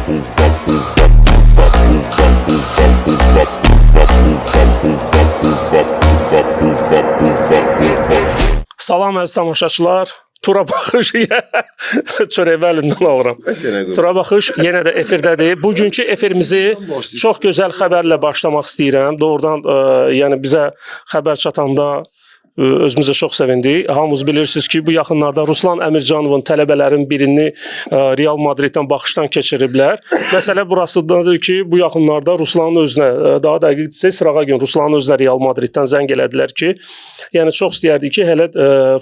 Salam əziz tamaşaçılar. Tura baxış çörəyi əlindən alıram. Tura baxış yenə də efirdədir. Bugünkü efirimizi çox gözəl xəbərlə başlamaq istəyirəm. Doğrudan yəni bizə xəbər çatanda özümüzə çox sevindik. Hamınız bilirsiniz ki, bu yaxınlarda Ruslan Əmircanovun tələbələrin birini Real Madriddən baxışdan keçiriblər. Məsələ burasındadır ki, bu yaxınlarda Ruslanın özünə, daha dəqiq desək, sırağa gün Ruslanın özünə Real Madriddən zəng elədilər ki, yəni çox istəyərdik ki, hələ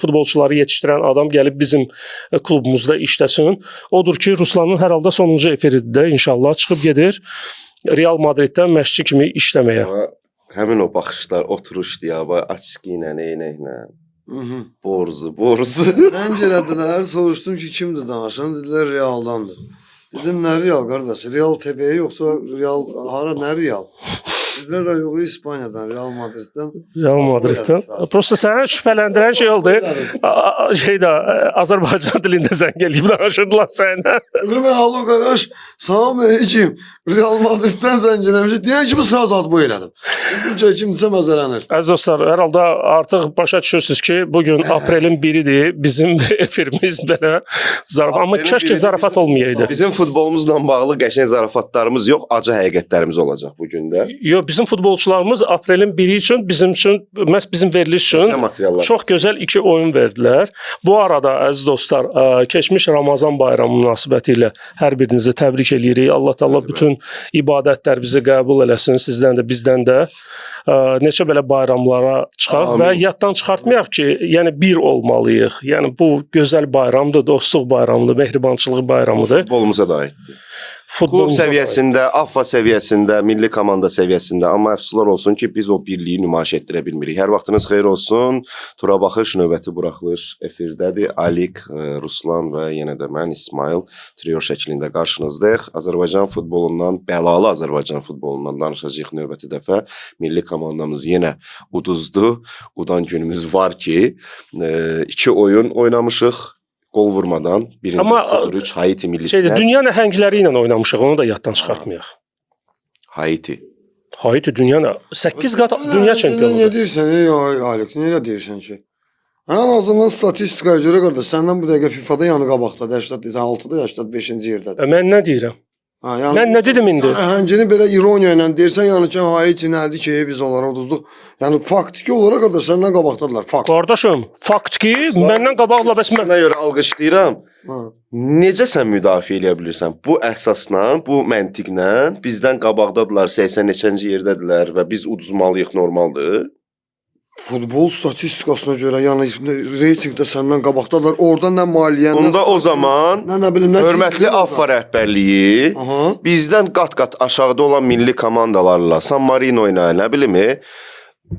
futbolçuları yetişdirən adam gəlib bizim klubumuzda işləsin. Odur ki, Ruslanın hər halda sonuncu efiridir də inşallah çıxıb gedir Real Madriddən məşqçi kimi işləməyə. Amma həmin o baxışlar, oturuşdu ya, bax açıq ilə, eynəklə. Borzu, borzu. Zəng elədilər, soruşdum ki, kimdir danışan? Dedilər Realdandır. Dedim nə Real qardaş? Real TV yoxsa Real hara nə Real? Dedilər yox İspaniyadan, Real Madriddən. Real Madriddən. Prosta səni şübhələndirən şey oldu. Şeydə Azərbaycan dilində zəng eləyib danışırdılar səninlə. Dedim alo qardaş, salam aleyküm. Real Madriddən zəng eləmişik. Deyən kimi sıra zad bu elədim. Dedim ki, kimdirsə məzələnir. Əziz dostlar, hər halda artıq başa düşürsüz ki, bu gün aprelin 1-idir. Bizim efirimiz belə zarafat. Amma Aprelin kaş ki biridir, zarafat olmayaydı. Bizim futbolumuzla bağlı qəşəng zarafatlarımız yox, acı həqiqətlərimiz olacaq bu gün də. Yox, bizim futbolçularımız aprelin 1-i üçün bizim üçün məhz bizim veriliş üçün Qəşəng materiallar. çox gözəl iki oyun verdilər. Bu arada əziz dostlar, keçmiş Ramazan bayramı münasibətilə hər birinizi təbrik eləyirik. Allah Taala bütün ibadətlərimizi qəbul eləsin, sizdən də, bizdən də. Neçə belə bayramlara çıxaq Amin. və yaddan çıxartmayaq ki, yəni bir olmalıyıq. Yəni bu gözəl bayramdır, dostluq bayramıdır, mehribançılıq bayramıdır. Futbolumuza da aiddir. Futbol Klub səviyyəsində, AFFA səviyyəsində, milli komanda səviyyəsində, amma əfsuslar olsun ki, biz o birliyi nümayiş etdirə bilmirik. Hər vaxtınız xeyir olsun. Tura baxış növbəti buraxılış efirdədir. Alik, Ruslan və yenə də mən İsmail trio şəklində qarşınızdayıq. Azərbaycan futbolundan, bəlalı Azərbaycan futbolundan danışacağıq növbəti dəfə. Milli komandamız yenə uduzdu. Udan günümüz var ki, iki oyun oynamışıq. Qol vurmadan, birində Amma, 0-3 Haiti millisinə. Şeydə dünya nəhəngləri ilə oynamışıq, onu da yaddan çıxartmayaq. Haiti. Haiti dünya 8 qat dünya Nə çempionudur. deyirsən, ey Alik, nə deyirsən ki? Ən azından statistikaya görə qardaş, səndən bu dəqiqə FIFA-da yanı qabaqdadır, 86-da, 85-ci yerdədir. Mən nə deyirəm? Ha, yəni, Mən nə dedim indi? Həngini belə ironiya ilə deyirsən, yəni ki, Haiti nədir ki, biz onlara uduzduq. Yəni faktiki olaraq qardaş səndən qabaqdadırlar, fakt. Qardaşım, fakt ki, məndən qabaqla bəs mən Buna görə alqışlayıram. Ha. Necə sən müdafiə eləyə bilirsən? Bu əsasla, bu məntiqlə bizdən qabaqdadırlar, 80 neçənci yerdədirlər və biz uduzmalıyıq, normaldır. Futbol statistikasına görə, yəni reytinqdə səndən qabaqdadırlar. Orada nə maliyyə, nə Onda o zaman nə bilim, nə hörmətli AFFA rəhbərliyi Aha. bizdən qat-qat aşağıda olan milli komandalarla, San Marino ilə, nə bilim,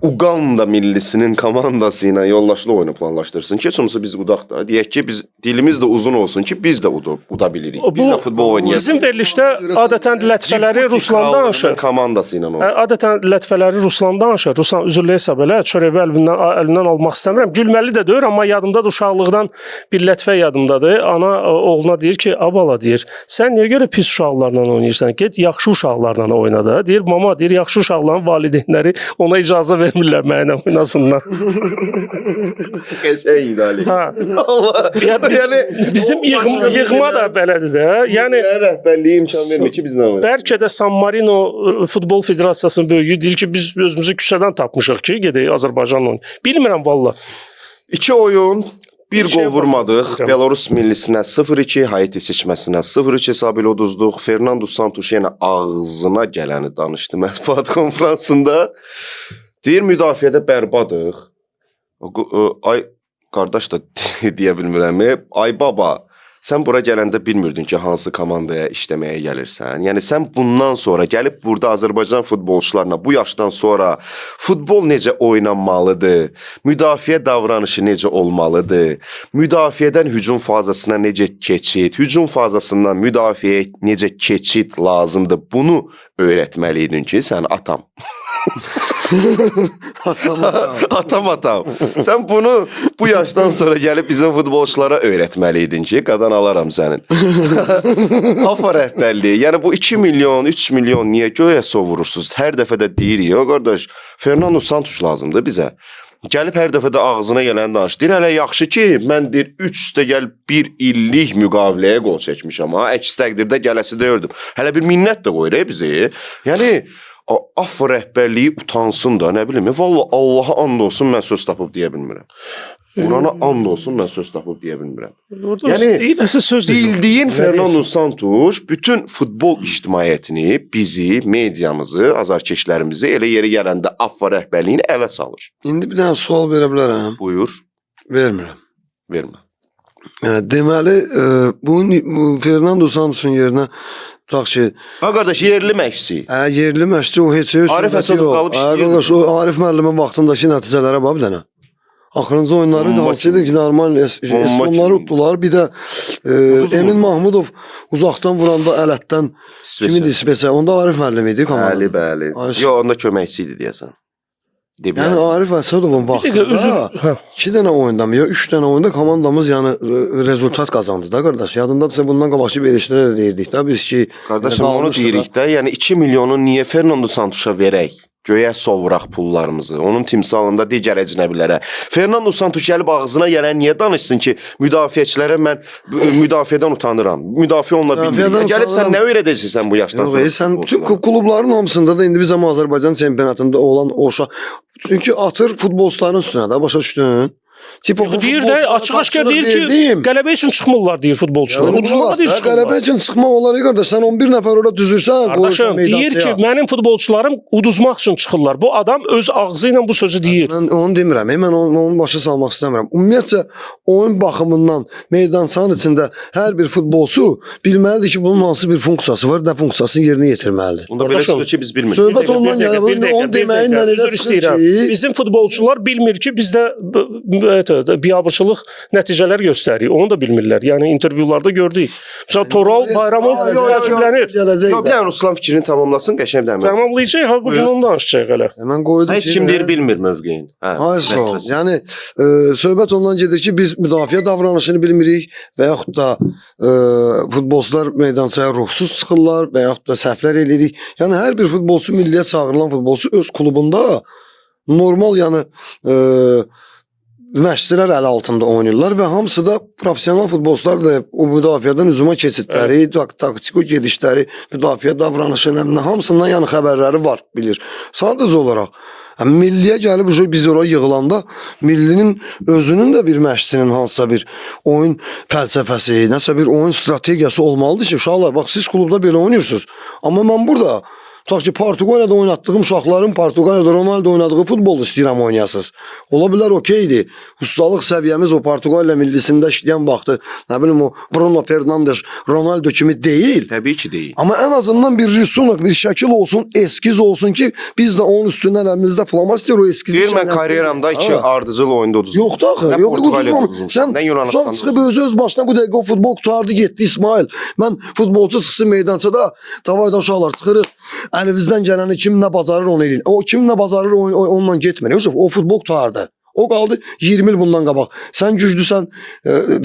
Uqanda millisinin komandası ilə yoldaşlıq oyunu planlaşdırsın ki, heç olmasa biz udaq da. Deyək ki, biz dilimiz də uzun olsun ki, biz də uda bilirik. Biz də futbol oynaya Bizim verilişdə adətən lətifələri Cibuti Ruslan krallığının danışır. komandası ilə oynayır. Adətən lətifələri Ruslan danışır. Ruslan üzrləyirsə belə çörəyi əlindən almaq istəmirəm. Gülməli də deyir, amma yadımdadır uşaqlıqdan bir lətifə yadımdadır. Ana oğluna deyir ki, "A bala" deyir, "Sən niyə görə pis uşaqlarla oynayırsan? Get yaxşı uşaqlarla oyna da." Deyir, "Mama" deyir, "Yaxşı uşaqların valideynləri ona icazə vermirlər mənlə oynasınlar." Qəşəng idi Ali. Hə. Allah. Ya biz, Yəni bizim yığma da belədir də. Yəni rəhbərliyi imkan vermir ki, biz nə oynayaq. bəlkə də San Marino Futbol Federasiyasının böyüyü deyir ki, biz özümüzü küçədən tapmışıq ki, gedək Azərbaycanla oynayaq. Bilmirəm valla. İki oyun, bir Bir şeyə qol vurmadıq. baxmaq istəyirəm. Belarus millisinə 0-2, Haiti seçməsinə 0-3 hesabı ilə uduzduq. Fernando Santos yenə ağzına gələni danışdı mətbuat konfransında. Deyir müdafiədə bərbadıq. Ay qardaş da deyə bilmirəm. Ay baba, sən bura gələndə bilmirdin ki, hansı komandaya işləməyə gəlirsən. Yəni sən bundan sonra gəlib burada Azərbaycan futbolçularına bu yaşdan sonra futbol necə oynanmalıdır, müdafiə davranışı necə olmalıdır, müdafiədən hücum fazasına necə keçid, hücum fazasından müdafiəyə necə keçid lazımdır. Bunu öyrətməliydin ki, sən atam. Atam, atam. Atam atam. Sən bunu bu yaşdan sonra gəlib bizim futbolçulara öyrətməliydin ki, qadan alaram sənin. AFA rəhbərliyi, yəni bu 2 milyon, 3 milyon niyə göyə sovurursunuz? Hər dəfə də deyirik, yo qardaş, Fernando Santos lazımdır bizə. Gəlib hər dəfə də ağzına gələni danış. Deyir hələ yaxşı ki, mən deyir 3 üstə gəl 1 illik müqaviləyə qol çəkmişəm ha. Əks təqdirdə gələsi deyirdim. Hələ bir minnət də qoyur bizə. Yəni AFA rəhbərliyi utansın da, nə bilim. Vallah Allaha and olsun mən söz tapıb deyə bilmirəm. Qurana and olsun mən söz tapıb deyə bilmirəm. Orada Yəni, deyirəsə söz deyil. Bildiyin Nə Fernando deyirsən? Santos bütün futbol ictimaiyyətini, bizi, mediamızı, azarkeşlərimizi elə yeri gələndə AFA rəhbərliyini ələ salır. İndi bir dənə sual verə bilərəm. Buyur, Vermirəm. vermə. Yəni deməli, bu Fernando Santosun yerinə tutaq ki, Ha qardaş, yerli məşqçi. Yerli məşqçi o heç heç Arif söhbəti Əsədov yox. qalıb işləyirdi. Qardaş, o Arif müəllimin vaxtındakı nəticələrə bax bir dənə. Axırıncı oyunları Bomba hansı idi ki, normal Bomba Estonları kimi. utdular. Bir də Uduzmur. Emin Mahmudov uzaqdan vuranda ələtdən İsveçə. kim idi İsveçə? Onda Arif müəllim idi komandada. Bəli, bəli. Ay, Yo, onda köməkçi idi deyəsən. Deyə Yəni bilərsən. Arif Əsədovun Bir dəqiqə üzr. vaxtında Hə. 2 dənə oyunda mı ya 3 dənə oyunda komandamız yəni rezultat qazandı da qardaş. Yadındadırsa bundan qabaqki verilişdə də deyirdik də biz ki, Qardaşım yəni onu qalmışdı da. deyirik də, yəni 2 milyonu niyə Fernando Santos'a verək? Göyə sovuraq pullarımızı. Onun timsalında digər əcnəbilərə. Fernando Santos gəlib ağzına gələn niyə danışsın ki, müdafiəçilərə mən müdafiədən utanıram. Müdafiə oluna bilmir. Müdafiədən Gəlib sən utanıram. nə öyrədəcəksən sən bu yaşdan Yox, sonra? sən bütün futbolçulara? klubların hamısında da indi biz amma Azərbaycan çempionatında olan o uşaq çünki atır futbolçuların üstünə də başa düşdün? Tip o Yox, deyir də futbolçulara açıq-aşkar tapşırıq deyir ki, verdim. qələbə üçün çıxmırlar deyir futbolçular. Yəni, Uduzmağa deyir qulaq as, çıxmırlar. Qələbə üçün çıxmaq olar ey qardaş. Sən 11 nəfər ora düzürsən, qoyursan Qardaşım, deyir ki, meydançaya. mənim futbolçularım uduzmaq üçün çıxırlar. Bu adam öz ağzı ilə bu sözü deyir. Mən onu demirəm, mən onu başa salmaq istəmirəm. Ümumiyyətcə oyun baxımından meydançanın içində hər bir futbolçu bilməlidir ki, bunun hansı bir funksiyası var, nə funksiyasını yerinə yetirməlidir. Onda belə Qardaşım, çıxır ki, biz bilmirik. Söhbət Bir dəqiqə, ondan bir dəqiqə, gəlir. bir dəqiqə, Onu bir deməyin dəqiqə. elə Üzr çıxır istəyirəm. ki, Bizim futbolçular bilmir ki, bizdə biabırçılıq nəticələr göstərir. Onu da bilmirlər. Yəni intervyularda gördük. Məsələn, Toral Bayramov Yox, yox, təəccüblənir. Gələcək Yox, bir də. dənə Ruslan fikrini tamamlasın, qəşəng bir dənə. Tamamlayacaq, ha bu gün Buyur. onu danışacaq hələ. Mən qoydum Heç ki, kim deyir bilmir mövqeyini. Hə. Ay sağ ol. vəsvəsə. Yəni söhbət ondan gedir ki, biz müdafiə davranışını bilmirik və yaxud da futbolçular meydançaya ruhsuz çıxırlar və yaxud da səhvlər eləyirik. Yəni hər bir futbolçu milliyə çağırılan futbolçu öz klubunda normal yəni məşqçilər əl altında oynayırlar və hamısı da professional futbolçular da o müdafiədən hücuma keçidləri, taktiki gedişləri, müdafiə davranışı, nə bilim, hamısından yəni xəbərləri var, bilir. Sadəcə olaraq hə, milliyə gəlib uje biz ora yığılanda millinin özünün də bir məşqçinin hansısa bir oyun fəlsəfəsi, nəsə bir oyun strategiyası olmalıdır ki, uşaqlar bax siz klubda belə oynayırsınız. Amma mən burada tutaq ki, Portuqaliyada oynatdığım uşaqların Portuqaliyada Ronaldo oynadığı futbolu istəyirəm oynayasınız. Ola bilər okeydir. Ustalıq səviyyəmiz o Portuqaliya millisində işləyən vaxtı, nə bilim o Bruno Fernandes, Ronaldo kimi deyil. Təbii ki, deyil. Amma ən azından bir risunok, bir şəkil olsun, eskiz olsun ki, biz də onun üstündən əlimizdə flomaster o eskizi Deyir mən şəkil- karyeramda iki Ha. ardıcıl oyunda uduzmuşam. Yoxdur axı. Nə Yox, Portuqaliyada uduzmam. uduzmuşam, Sən nə Yunanıstanda uşaq çıxıb özü öz başına bu dəqiqə o futbol qurtardı getdi İsmail. Mən futbolçu çıxsın meydançada, davayda uşaqlar çıxırıq. Əlimizdən gələni kim nə bacarır onu eləyin. O kim nə bacarır onunla getmir. Yoxsa o futbol qurtardı. O qaldı 20 il bundan qabaq. Sən güclüsən,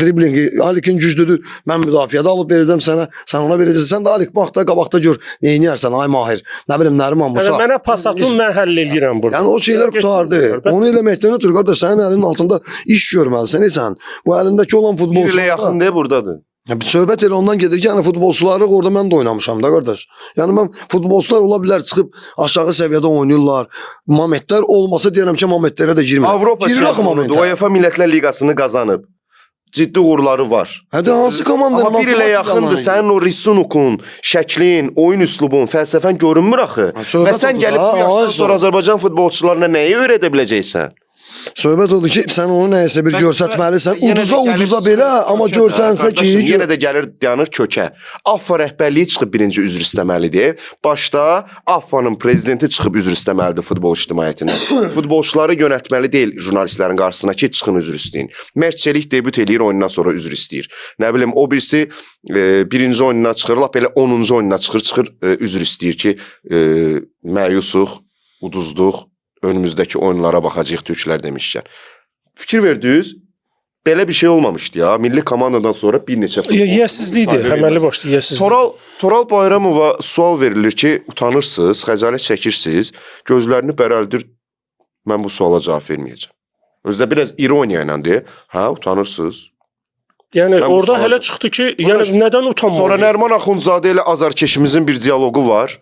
driblinqi, Alikin güclüdür. Mən müdafiədə alıb verəcəm sənə. Sən ona verəcəksən. Sən də Alik bax da qabaqda gör. Neyniyərsən ay Mahir? Nə bilim Nəriman Musa. Yəni mənə pas atın, mən həll eləyirəm burada. Yəni o şeylər qurtardı. Onu eləməkdən ötürü qardaş sənin əlinin altında iş görməlisən, sən. Bu əlindəki olan Bir ilə futbolçular. yaxın deyə burdadır. Ya bir söhbət elə ondan gedir ki, yəni futbolçuları orada mən də oynamışam da qardaş. Yəni mən futbolçular ola bilər çıxıb aşağı səviyyədə oynayırlar. Mametlər olmasa deyirəm ki, Mametlərə də girmir. Avropa Girir axı çempionudur. Mametə. UEFA Millətlər Liqasını qazanıb. Ciddi uğurları var. Hə də hansı komandanın Amma bir hansı ilə yaxındır. maçı Sənin o risunukun, şəklin, oyun üslubun, fəlsəfən görünmür axı. Ha, söhbət Və sən odur gəlib da, bu yaşdan ay sonra sağ ol. Azərbaycan futbolçularına nəyi öyrədə biləcəksən? Söhbət odur ki, sən onu nəyəsə bir Bəs göstərməlisən. yenə də Uduza gəlib uduza çıxır belə, amma kökə də, görsənsə ki, qardaşım, yenə də gəlir dayanır kökə. AFFA rəhbərliyi çıxıb birinci üzr istəməlidir. Başda AFFA-nın prezidenti çıxıb üzr istəməlidir futbol ictimaiyyətindən. Futbolçuları yönəltməli deyil jurnalistlərin qarşısına ki, çıxın üzr istəyin. Mert Çelik debüt eləyir oyundan sonra üzr istəyir. Nə bilim o birisi birinci oyundan çıxır, lap elə 10-cu oyundan çıxır, üzr istəyir ki, məyusuq, uduzduq, önümüzdəki oyunlara baxacağıq türklər demişkən. Fikir verdiniz? Belə bir şey olmamışdı ya. Milli komandadan sonra bir neçə futbolçu Yiyəsizlik idi, müsahibə əməlli verməsi. başlı yiyəsizlik. Toral Bayramova sual verilir ki, utanırsınız, xəcalət çəkirsiniz, gözlərini bərəldir. Mən bu suala cavab verməyəcəm. Özü də biraz ironiya ilə deyir. Hə, utanırsınız. Yəni Mən bu orada suala hələ çıxdı ki, yəni nədən utanmalıyıq? Sonra Nərman Axundzadə ilə azarkeşimizin bir dialoqu var.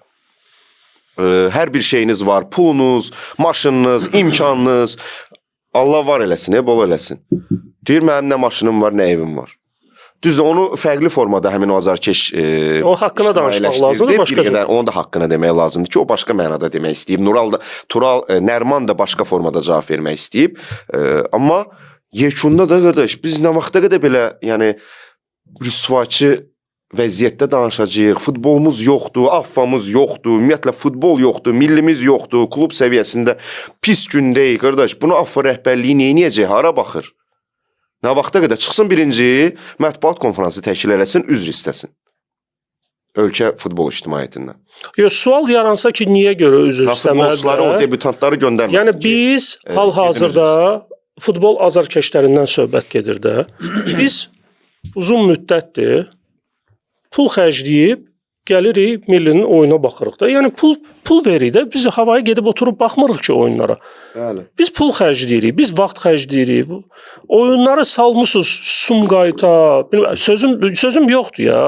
Hər bir şeyiniz var, pulunuz, maşınınız, imkanınız. Allah var eləsin, bol eləsin. Deyir mənim nə maşınım var, nə evim var. Düzdür, onu fərqli formada həmin o azarkeş O haqqına danışmaq lazımdır, ictimailəşdirdi. başqa Bir cür. qədər onun da haqqına demək lazımdır ki, o başqa mənada demək istəyib. Nural da Tural Nərman da başqa formada cavab vermək istəyib. Amma yekunda da qardaş, biz nə vaxta qədər belə, yəni rüsvaçı vəziyyətdə danışacağıq. Futbolumuz yoxdur, affamız yoxdur, ümumiyyətlə futbol yoxdur, millimiz yoxdur, klub səviyyəsində pis gündəyik qardaş. Bunu AFFA rəhbərliyi nə edəcək, hara baxır? Nə vaxta qədər çıxsın birinci mətbuat konfransı təşkil eləsin, üzr istəsin. Ölkə futbol ictimaiyyətindən. Yox, sual yaransa ki, niyə görə üzr Ha, futbolçuları, o istəməlidirlər? debütantları göndərməsin. Yəni ki, biz hal-hazırda futbol azarkeşlərindən söhbət gedir də. Biz uzun müddətdir pul xərcləyib gəlirik millinin oyuna baxırıq da. Yəni pul veririk də. Biz havaya gedib oturub baxmırıq ki oyunlara. Bəli. Biz pul xərcləyirik, biz vaxt xərcləyirik. Oyunları salmısınız Sumqayıta. Bilmirəm, sözüm yoxdur ya.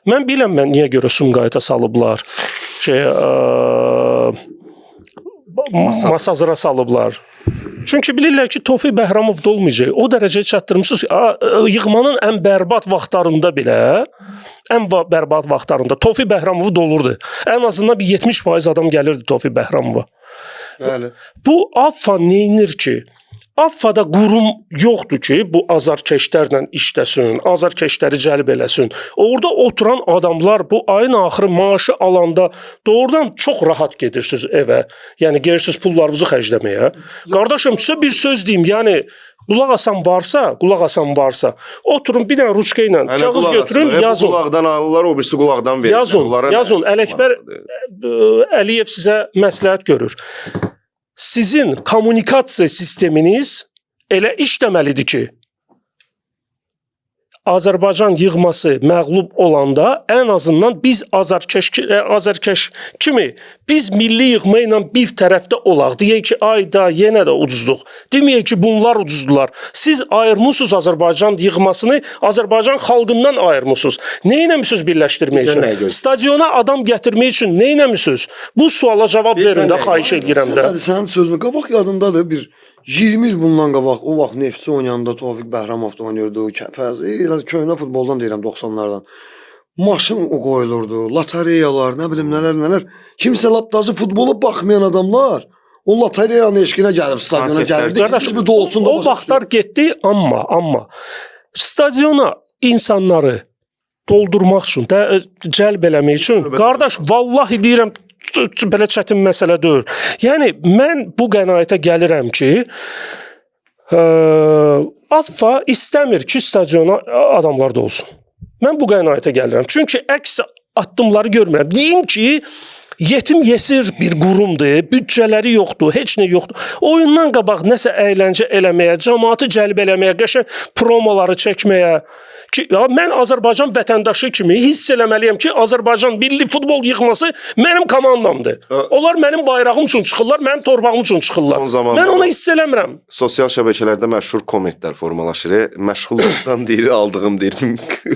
Mən bilirəm mən niyə görə Sumqayıta salıblar. Şey, Masazıra salıblar. Çünki bilirlər ki, Tofiq Bəhramov da olmayacaq. O dərəcəyə çatdırmısınız ki, yığmanın ən bərbad vaxtlarında belə, ən bərbad vaxtlarında Tofiq Bəhramovu dolurdu. Ən azından bir 70% adam gəlirdi Tofiq Bəhramova. Bəli. Bu AFFA neynir ki? AFFA-da qurum yoxdur ki, bu azarkeşlərlə işləsin, azarkeşləri cəlb eləsin. Orada oturan adamlar bu ayın axırı maaşı alanda doğrudan çox rahat gedirsiniz evə. Yəni gedirsiniz pullarınızı xərcləməyə. Qardaşım, sizə bir söz deyim, yəni qulaq asan varsa, qulaq asan varsa, oturun bir dənə ruçka ilə Hələ kağız qulaq götürün, asın. Bu yazın. Qulaqdan alırlar, o birisi qulaqdan verirlər. Yazın, Bunlara nə- yazın. Ələkbər Əliyev sizə məsləhət görür. Sizin kommunikasiya sisteminiz elə işləməlidir ki, Azərbaycan yığması məğlub olanda ən azından biz azarkeş kimi biz milli yığma ilə bir tərəfdə olaq. Deyək ki, ayda yenə də uduzduq. Deməyək ki, bunlar uduzdular. Siz ayırmısınız Azərbaycan yığmasını Azərbaycan xalqından ayırmısınız. Nə etməmisiniz birləşdirmək Bizə üçün? nəyə görə? Stadiona adam gətirmək üçün nə etməmisiniz? Bu suala cavab Bilirsən verin də nəyə xahiş görə? edirəm də. Sənin sənin sözünü qabaq yadındadır bir 20 il bundan qabaq o vaxt Neftçi oynayanda Tofiq Bəhramov da oynayırdı, Kəpəz, elə köhnə futboldan deyirəm 90-lardan. Maşın o qoyulurdu, lotereyalar, nə bilim nələr nələr. Kimsə lap dazı futbola baxmayan adamlar o lotereyanın eşqinə gəlib stadiona Konsertlər. gəlirdi. Qardaş, Qardaş, bir dolsun da o başa vaxtlar getdi, amma stadiona insanları doldurmaq üçün, də, cəlb eləmək üçün, qardaş, vallahi deyirəm belə çətin məsələ deyil. Yəni mən bu qənaətə gəlirəm ki, AFFA istəmir ki, stadiona adamlar dolsun. Mən bu qənaətə gəlirəm. Çünki əks addımları görmürəm. Deyim ki, yetim yesir bir qurumdur, büdcələri yoxdur, heç nə yoxdur. Oyundan qabaq nəsə əyləncə eləməyə, cəmaatı cəlb eləməyə, qəşəng promoları çəkməyə ki, ya mən Azərbaycan vətəndaşı kimi hiss eləməliyəm ki, Azərbaycan milli futbol yığması mənim komandamdır. Onlar mənim bayrağım üçün çıxırlar, mənim torpağım üçün çıxırlar. Son zamanlar Mən onu hiss eləmirəm. Sosial şəbəkələrdə məşhur kommentlər formalaşır. Məşğulluqdan deyir, aldığım deyir,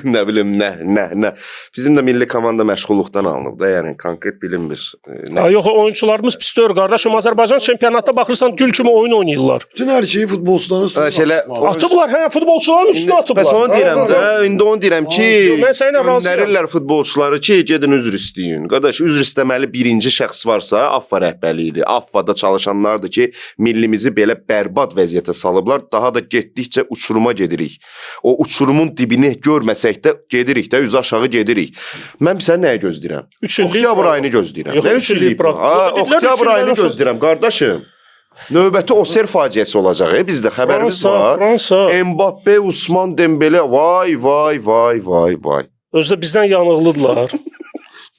nə bilim nə, nə, nə. Bizim də milli komanda məşğulluqdan alınıb da, yəni konkret bilinmir. Nə. Ha, yox, oyunçularımız pis deyil qardaşım. Azərbaycan çempionatda baxırsan gül kimi oyun oynayırlar. Bütün hər şeyi futbolçuların üstünə Ha, şeylə- atdılar. Atıblar, hə, futbolçuların üstünə atıblar. Bəs onu deyirəm Hə, də, indi onu deyirəm ki, Yox, mən səninlə razıyam. göndərirlər futbolçuları ki, gedin üzr istəyin. Qardaş, üzr istəməli birinci şəxs varsa, AFFA rəhbərliyidir. AFFA-da çalışanlardır ki, millimizi belə bərbad vəziyyətə salıblar. Daha da getdikcə uçuruma gedirik. O uçurumun dibini görməsək də gedirik də, üzü aşağı gedirik. Mən sən nəyə gözləyirəm? Üç illik Oktyabr proqram. ayını gözləyirəm. Yox, Nə üç üç illik illik? proqram. Ha, Yox, dedilər, üç oktyabr ildən ayını sonra- gözləyirəm qardaşım. Növbəti Oser faciəsi olacaq, bizdə xəbərimiz Fransa, var. Fransa. Mbappe, Usman Dembele, vay vay vay vay vay. Özü də bizdən yanıqlıdırlar.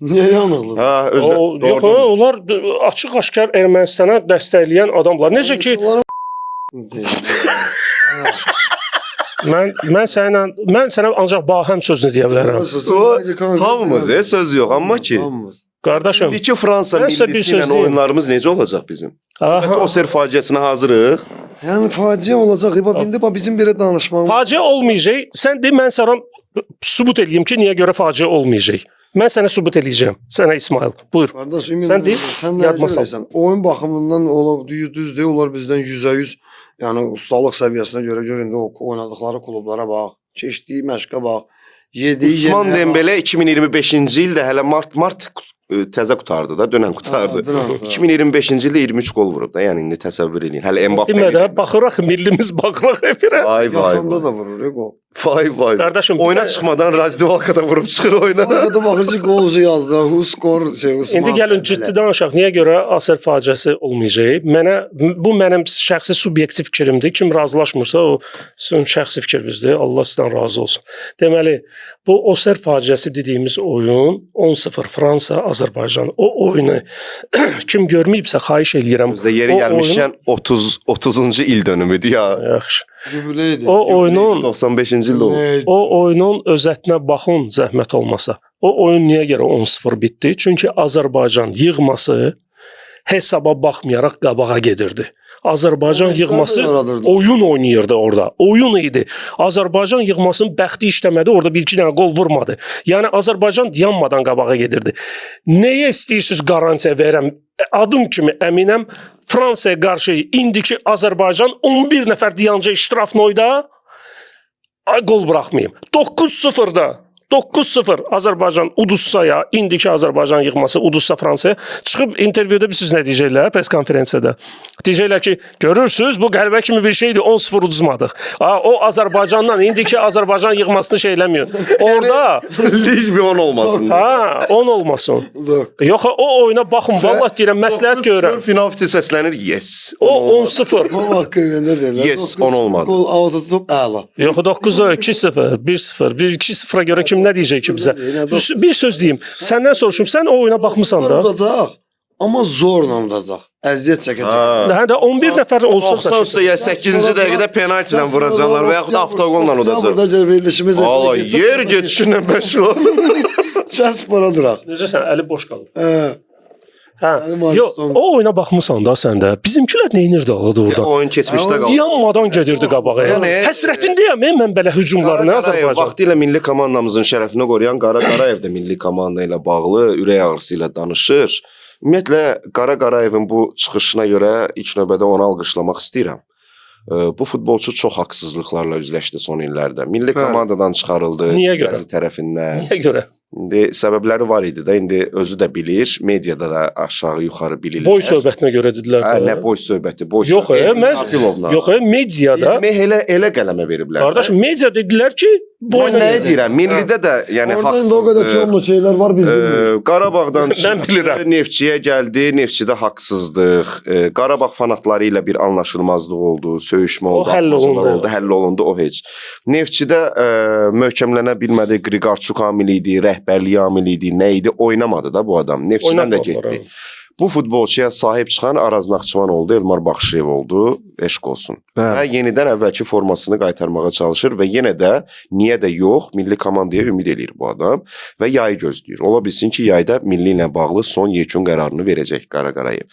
Niyə yanıqlı? Ha, özdə O, yox, onlar açıq-aşkar Ermənistana dəstəkləyən adamlar. Necə ki, Onların Mən səninlə mən sənə ancaq bahəm sözünü deyə bilərəm. Hamımız, söz yox, amma ki Hamımız. Qardaşım, indiki Fransa Mən sizə bir millisi söz ilə deyim. oyunlarımız necə olacaq bizim? Aha. Əlbəttə o ser faciəsinə hazırıq. Yəni faciə olacaq. Bax indi bax bizim belə danışmağımız Faciə olmayacaq. Sən de mən sənə sübut eləyim ki, niyə görə faciə olmayacaq. Mən sənə sübut eləyəcəm. Sənə İsmail. Buyur. Qardaş, ümid Sən de, sən nə yadıma sal. görürsən? Oyun baxımından ola düz deyil, onlar bizdən 100-ə 100, yəni ustallıq səviyyəsinə görə gör indi o oynadıqları klublara bax, keçdiyi məşqə bax, yediyi Usman yeməyə bax. Dembele 2025-ci ildə hələ mart təzə qurtardı da, dünən qurtardı. Ha, dünən qurtardı. 2025-ci ildə 23 qol vurub da, yəni indi təsəvvür eləyin. Hələ Mbappe. Demə də baxırıq millimiz baxırıq efirə. Vay vay. Yatanda Vay da vurur qol. vay. Vay. Qardaşım, Oyuna bizə- çıxmadan Razdivalkada vurub çıxır oyuna. Arada baxır ki, qolcu yazdı. Who score şey Usman. İndi gəlin ciddi danışaq. Niyə görə Aser faciəsi olmayacaq? Mənə bu mənim şəxsi subyektiv fikrimdir. Kim razılaşmırsa o sizin şəxsi fikrinizdir. Allah sizdən razı olsun. Deməli, bu Oser faciəsi dediyimiz oyun 10-0 Fransa, Azərbaycan. O oyunu kim görməyibsə xahiş eləyirəm. Özdə yeri O gəlmişkən 30 30-cu il dönümüdür ya. Yaxşı. Jubileydir. O oyunun 95-ci ildə olub. O oyunun özətinə baxın zəhmət olmasa. O oyun niyə görə 10-0 bitdi? Çünki Azərbaycan yığması hesaba baxmayaraq qabağa gedirdi. Azərbaycan Oyunlar yığması yaradırdı. oyun oynayırdı orada. Oyun idi. Azərbaycan yığmasının bəxti işləmədi, orada bir-iki dənə qol vurmadı. Yəni Azərbaycan dayanmadan qabağa gedirdi. Nəyə istəyirsiniz qarantiya verəm? Adım kimi əminəm Fransaya qarşı indiki Azərbaycan 11 nəfər dayanacaq ştrafnoyda ay qol buraxmayım. 9-0-da 9-0 Azərbaycan uduzsa ya, indiki Azərbaycan yığması uduzsa Fransaya, çıxıb intervyuda bilirsiniz nə deyəcəklər press konferensiyada? Deyəcəklər ki, görürsüz bu qələbə kimi bir şeydir, 10-0 uduzmadıq. A, o Azərbaycandan indiki Azərbaycan yığmasını şey eləmiyor. Orada Lig bir 10 olmasın. ha, 10 olmasın. Yox. Yox, o oyuna baxın, vallah deyirəm, məsləhət görürəm. 9-0 final fiti səslənir. Yes. O 10-0. O haqqı nə deyirlər? Yes, 9 on olmadı. Qol auto tutub əla. Yox, 9-a 2-0, 1-0, 1-2-0-a görə kim nə deyəcək ki bizə? Bir söz deyim. Səndən soruşum, sən o oyuna baxmısan da. Udacaq. Amma zorla udacaq. Əziyyət çəkəcək. Ha. Hə də 11 nəfər olsa 90 üstə ya 8-ci dəqiqədə penaltidən vuracaqlar və yaxud avtoqolla udacaq. Burada gəl verilişimiz. Allah yer getişinlə məşğul ol. Kəs para duraq. Necə sən əli boş qalır. Hə. Hə. Əlim var, Yox, son. o oyuna baxmısan da sən də. Bizimkilər nə edirdi aldı orada? Oyun keçmişdə qaldı. Dayanmadan gedirdi qabağa. Yəni- Həsrətindəyəm mən belə hücumlarına Qara Qarayev Azərbaycan. vaxtilə milli komandamızın şərəfini qoruyan Qara Qarayev də milli komanda ilə bağlı ürək ağrısı ilə danışır. Ümumiyyətlə Qara Qarayevin bu çıxışına görə ilk növbədə onu alqışlamaq istəyirəm. Bu futbolçu çox haqsızlıqlarla üzləşdi son illərdə. Milli Bəli. komandadan çıxarıldı Niyə görə? bəzi tərəfindən. Niyə görə? İndi səbəbləri var idi də, indi özü də bilir, mediada da aşağı yuxarı bilirlər. Boy söhbətinə görə dedilər. Hə, də. nə boy söhbəti, boy Yox, söhbəti. mən yox, mediada Elmi elə elə qələmə veriblər. qardaş media dedilər ki, mən boyuna nəyə görə. deyirəm? Millidə də yəni Orada indi o qədər haqsızlıq. tomlu şeylər var biz bilmirik. Qarabağdan Mən bilirəm. Neftçiyə gəldi, Neftçidə haqsızlıq, Qarabağ fanatları ilə bir anlaşılmazlıq oldu, söyüşmə O oldu, həll atmacalar olundu. oldu, həll olundu o heç. Neftçidə möhkəmlənə bilmədi, Qriqorçuk amili idi, rəhbərlik amili idi, nə idi, oynamadı da bu adam. Neftçidən də Oynatmadılar, getdi. Bu futbolçuya sahib çıxan Araz Naxçıvan oldu, Elmar Baxşıyev oldu, eşq olsun. Və yenidən əvvəlki formasını qaytarmağa çalışır və yenə də niyə də yox, milli komandaya ümid eləyir bu adam və yayı gözləyir. Ola bilsin ki, yayda milli ilə bağlı son yekun qərarını verəcək Qara Qarayev.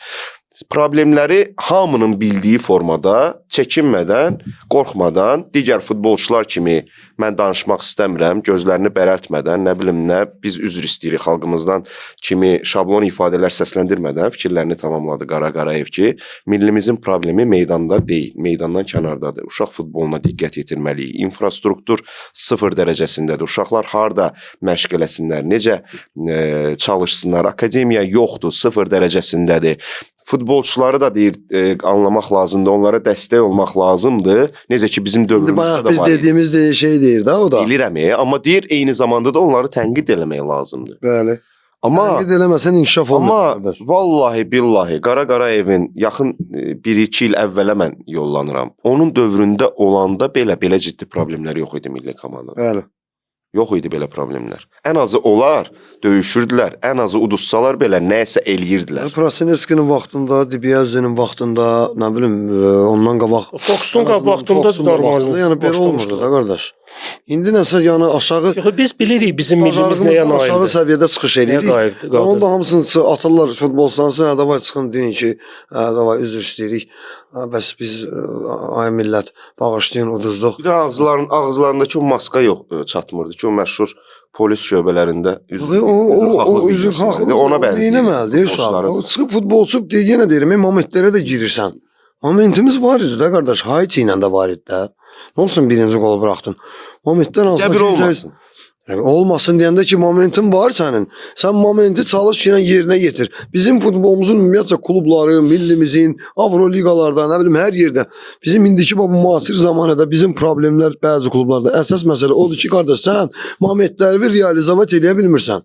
Problemləri hamının bildiyi formada, çəkinmədən, qorxmadan, digər futbolçular kimi mən danışmaq istəmirəm, gözlərini bərəltmədən, nə bilim nə, biz üzr istəyirik xalqımızdan kimi şablon ifadələr səsləndirmədən fikirlərini tamamladı Qara Qarayev ki, millimizin problemi meydanda deyil, meydandan kənardadır. Uşaq futboluna diqqət yetirməliyik. İnfrastruktur sıfır dərəcəsindədir. Uşaqlar harda məşq eləsinlər, necə çalışsınlar? Akademiya yoxdur, sıfır dərəcəsindədir. Futbolçuları da deyir, anlamaq lazımdır, onlara dəstək olmaq lazımdır. Necə ki bizim İndi dövrümüzdə bayaq də biz var idi. dediyimiz de şey deyir də o da. Bilirəm, amma deyir eyni zamanda da onları tənqid eləmək lazımdır. Bəli. Amma Tənqid eləməsən inkişaf olmur Amma qardaş. vallahi billahi Qara Qarayevin yaxın 1-2 il əvvələ mən yollanıram. Onun dövründə olanda belə ciddi problemlər yox idi milli komandada. Bəli. Yox idi belə problemlər. Ən azı onlar döyüşürdülər, ən azı uduzsalar belə nəsə eləyirdilər. Prosineskinin vaxtında, Dibiazinin vaxtında, nə bilim, ondan qabaq Foxun vaxtında Foxun normal. vaxtında, yəni belə olmurdu da qardaş. İndi nəsə yəni aşağı Yox, biz bilirik bizim millimiz nəyə bacarığımızdan aşağı naildir. səviyyədə çıxış Nəyə edirik. qadirdir? Və Onu da hamısını atırlar futbolçuların üstünə, hə, davay çıxın deyin ki, hə, davay üzr istəyirik. Hə, bəs biz ay millət bağışlayın uduzduq. Bir də ağızlarındakı o maska yox çatmırdı ki, o məşhur polis şöbələrində Yox, o üzrxahlıq ona bənzəyir. Neynəməlidir uşaq? Futbolçuların. O çıxıb futbolçu deyə yenə deyirəm, momentlərə də girirsən. Momentimiz var idi də qardaş, Haiti ilə də var idi də. Nə olsun birinci qolu buraxdın. Momentdən hansına Qəbir ki, olmasın. Yəni olmasın deyəndə ki, momentin var sənin. Sən momenti çalış ki, yerinə yetir. Bizim futbolumuzun ümumiyyətcə klubları, millimizin, Avroliqalarda, nə bilim hər yerdə bizim indiki bax bu müasir zamanədə bizim problemlər bəzi klublarda əsas məsələ odur ki, qardaş sən momentləri realizovat eləyə bilmirsən.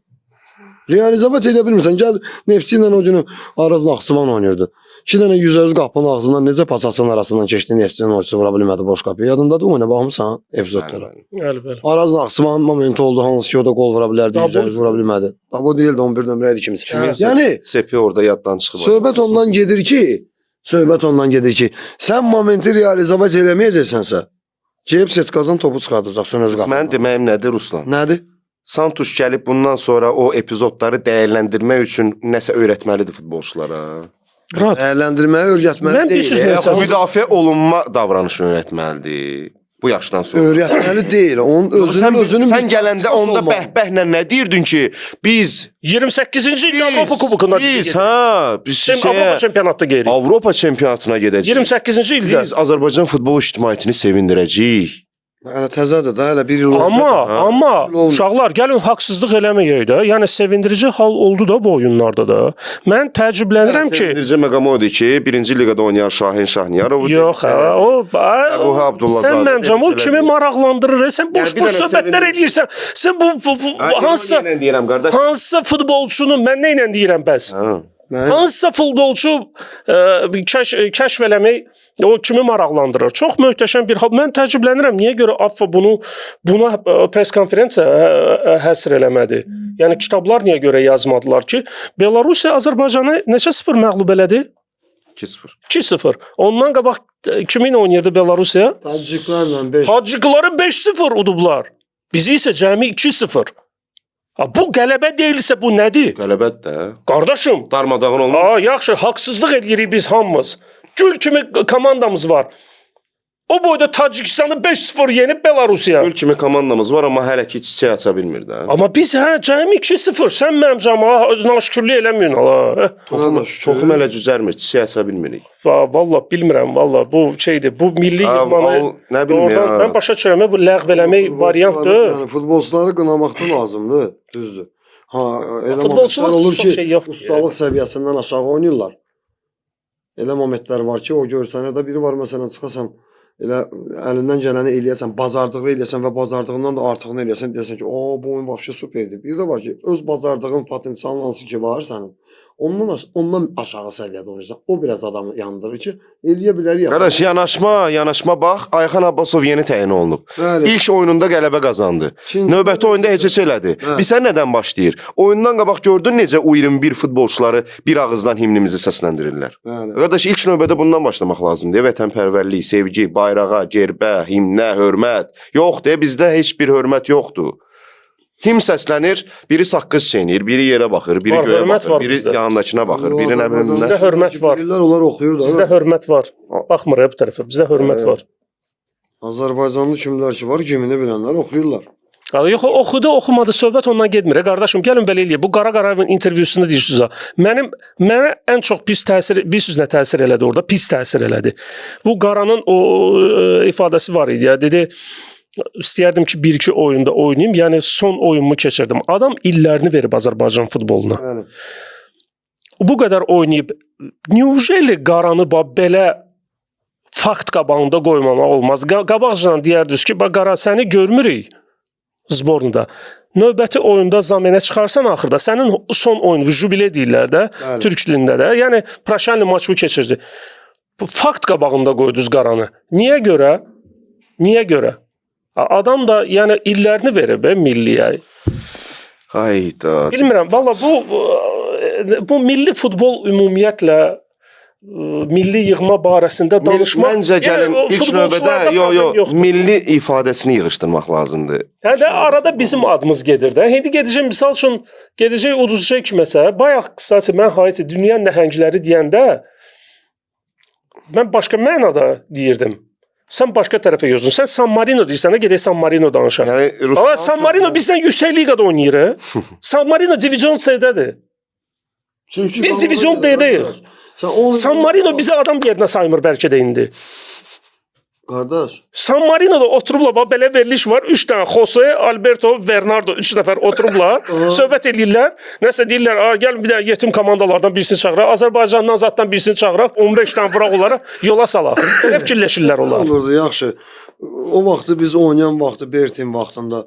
Realizovat eləyə bilmirsən. Gəl Neftçi ilə o günü Araz Naxçıvan oynayırdı. İki dənə yüzə-yüz qapının ağzından necə pasasının arasından keçdi Neftçinin oyunçusu vura bilmədi boş qapıya. Yadındadır o oyuna baxmısan epizodlara. Bəli, bəli. Araz Naxçıvan momenti oldu hansı ki o da qol vura bilərdi, Dabo- yüzə-yüz vura bilmədi. Dabo deyildi 11 nömrə idi kimisi. Kiminsə Yəni Sepi orada yaddan çıxıb. söhbət ondan gedir ki, söhbət ondan gedir ki, sən momenti realizovat eləməyəcəksənsə, gəlib setkadan topu çıxardacaqsan öz qapından. Mənim deməyim nədir Ruslan? Nədir? Santuş gəlib bundan sonra o epizodları dəyərləndirmək üçün nəsə öyrətməlidir futbolçulara. Rahat. Dəyərləndirməyi öyrətməli Mən bir deyil. sözlə Yaxud Müdafiə olunma davranışını öyrətməlidir bu yaşdan sonra. Öyrətməli deyil. Onun özünün sən, özünün sən bir gələndə taktikası onda olmalı. bəhbəhlə nə deyirdin ki, biz 28-ci ildə biz Avropa Kubokuna biz ha, biz Sən şeyə, Avropa çempionatında gedirik. Avropa çempionatına gedəcəyik. 28-ci ildə. Biz Azərbaycan futbol ictimaiyyətini sevindirəcəyik. Hələ təzədir də, hələ bir il olacaq. Amma, Ha. amma Olmur. uşaqlar gəlin haqsızlıq eləməyək də. Yəni sevindirici hal oldu da bu oyunlarda da. Mən təəccüblənirəm ki, Sevindirici məqam o idi ki, birinci liqada oynayan Şahin Şahniyarov yox ha, o Səbuhi Abdullazadə Sən məncə o tebrik kimi elədi. maraqlandırır. Sən Yəni boş bir boş dənə söhbətlər sevindirici- eləyirsən. Sən bu hansısa deyirəm qardaş. hansısa futbolçunu mən nə ilə deyirəm bəs? Hə. Mən Hansısa futbolçu kəşf eləmək o kimi maraqlandırır. Çox möhtəşəm bir hal. Mən təəccüblənirəm. Niyə görə AFFA bunu buna press konferensiya həsr eləmədi? Yəni kitablar niyə görə yazmadılar ki, Belarusiya Azərbaycanı neçə sıfır məğlub elədi? 2-0. 2-0. Ondan qabaq kiminlə oynayırdı Belarusiya? Taciklərlə 5 Tacikləri 5-0 udublar. Bizi isə cəmi 2-0. Ha, bu qələbə deyilsə bu nədir? Qələbədir də. Qardaşım, Darmadağın olmaz. Aa, yaxşı, haqsızlıq eləyirik biz hamımız. Gül kimi komandamız var. O boyda Tacikistanı 5-0 yenib Belarusiya. Gül kimi komandamız var, amma hələ ki çiçək aça bilmir də. Amma biz hə cəmi 2-0. Sən mənim cəma naşükürlük eləməyin ala. Buna da şükür. Toxum hələ cücərmir, çiçək aça bilmirik. Valla bilmirəm valla bu şeydir. Bu milli Ha, yığmanı al, nə bilim oradan ya. mən başa düşürəm bu ləğv eləmək variantdır. Yəni futbolçuları qınamaq da lazımdır, düzdür. Ha, elə Futbolçulıq momentlər olur çox ki, şey yoxdur. ustalıq səviyyəsindən aşağı oynayırlar. Elə momentlər var ki, o görsənir də biri var məsələn çıxasan elə əlindən gələni eləyəsən, bacardığını eləyəsən və bacardığından da artığını eləyəsən, deyəsən ki, "O, bu oyun vəbşə superdir." Bir də var ki, öz bacardığın potensialın hansı ki var sənin. Ondan aşağı səviyyədə oynayırsan. O biraz adamı yandırır ki, eləyə bilər ya. Qardaş, yanaşma bax, Ayxan Abbasov yeni təyin olunub. Bəli. İlk oyununda qələbə qazandı. İkinci- Növbəti oyunda heç elədi. Hə. Bilsən nədən başlayır? Oyundan qabaq gördün necə U21 futbolçuları bir ağızdan himnimizi səsləndirirlər. Bəli. Qardaş, ilk növbədə bundan başlamaq lazımdır. Vətənpərvərlik, sevgi, bayrağa, gerbə, himnə hörmət. Yox de, bizdə heç bir hörmət yoxdur. Him səslənir, biri saqqız çeynir, biri yerə baxır, biri Var, göyə hörmət baxır, var biri bizdə. yanındakına baxır, biri nə bilim Bizdə nə. hörmət var. Bilirlər, onlar oxuyur da. Bizdə hörmət var. Baxmır bu tərəfə. Bizdə hörmət var. Azərbaycanlı kimlər ki var, kimini bilənlər oxuyurlar. Ha, yox, oxudu, oxumadı, söhbət ondan getmir. Qardaşım, gəlin belə eləyək. Bu Qara Qarayevin intervyusunda deyirsiniz ha. Mənə ən çox pis təsir, bir sözlə təsir elədi orada, pis təsir elədi. Bu Qaranın o ifadəsi var idi ya. Dedi istəyərdim ki, bir-iki oyunda oynayım. Yəni son oyunumu keçirdim. Adam illərini verib Azərbaycan futboluna. Bəli. Bu qədər oynayıb, Niujeli Qaranı bax belə fakt qabağında qoymamaq olmaz. Qabaqcadan deyərdiniz ki, bax Qara səni görmürük zbornuda. Növbəti oyunda zamenə çıxarsan axırda sənin son oyunu jubile deyirlər də, Bəli. türk dilində də. Yəni Praşanli maçı keçirdi. Bu fakt qabağında qoydunuz Qaranı. Niyə görə? Niyə görə? Adam da yəni illərini verib milliyə. Hayda. Bilmirəm, valla bu milli futbol ümumiyyətlə milli yığma barəsində danışmaq. Məncə gəlin yəni, ilk növbədə futbolçularda yo yoxdur. Milli ifadəsini yığışdırmaq lazımdır. Hə də arada bizim adımız gedir də. İndi gedəcəm misal üçün gedəcək uduzacaq kiməsə. Bayaq qısası mən Haiti dünya nəhəngləri deyəndə mən başqa mənada deyirdim. Sən başqa tərəfə yozdun. Sən San Marino deyirsən də gedək San Marino danışaq. Yəni Ruslan Amma San Marino bizdən yüksək liqada oynayır. San Marino Division C-dədir. Çünki Biz Division D-dəyik. Sən 10 San Marino bizi adam yerinə saymır bəlkə də indi. Qardaş, San Marinoda oturublar, bax belə veriliş var. 3 dənə Jose, Alberto, Bernardo 3 nəfər oturublar, söhbət eləyirlər. Nəsə deyirlər, "A, gəlin bir dənə yetim komandalardan birisini çağıraq, Azərbaycandan zaddan birisini çağıraq, 15 dənə vuraq onlara, yola salaq." Belə fikirləşirlər onlar. olurdu yaxşı. O vaxtı biz oynayan vaxtı Bertin vaxtında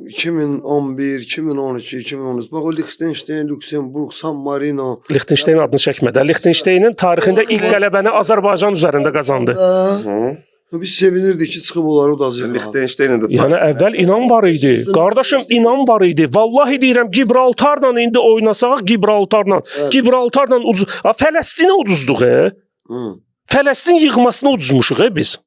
2011, 2012, 2013. Bax o Liechtenstein, Lüksemburq, San Marino. Liechtenstein adını çəkmə də. Liechtensteinin tarixində ilk qələbəni Azərbaycan üzərində qazandı. Hə? Biz sevinirdik ki, çıxıb onları udacağıq. Liechtensteinin də Yəni əvvəl inan var idi. Qardaşım inan var idi. Vallahi deyirəm Gibraltarla indi oynasaq Gibraltarla. Evet. Gibraltarla uduz. A, Fələstinə uduzduq. E. Hı. Fələstin yığmasını uduzmuşuq biz.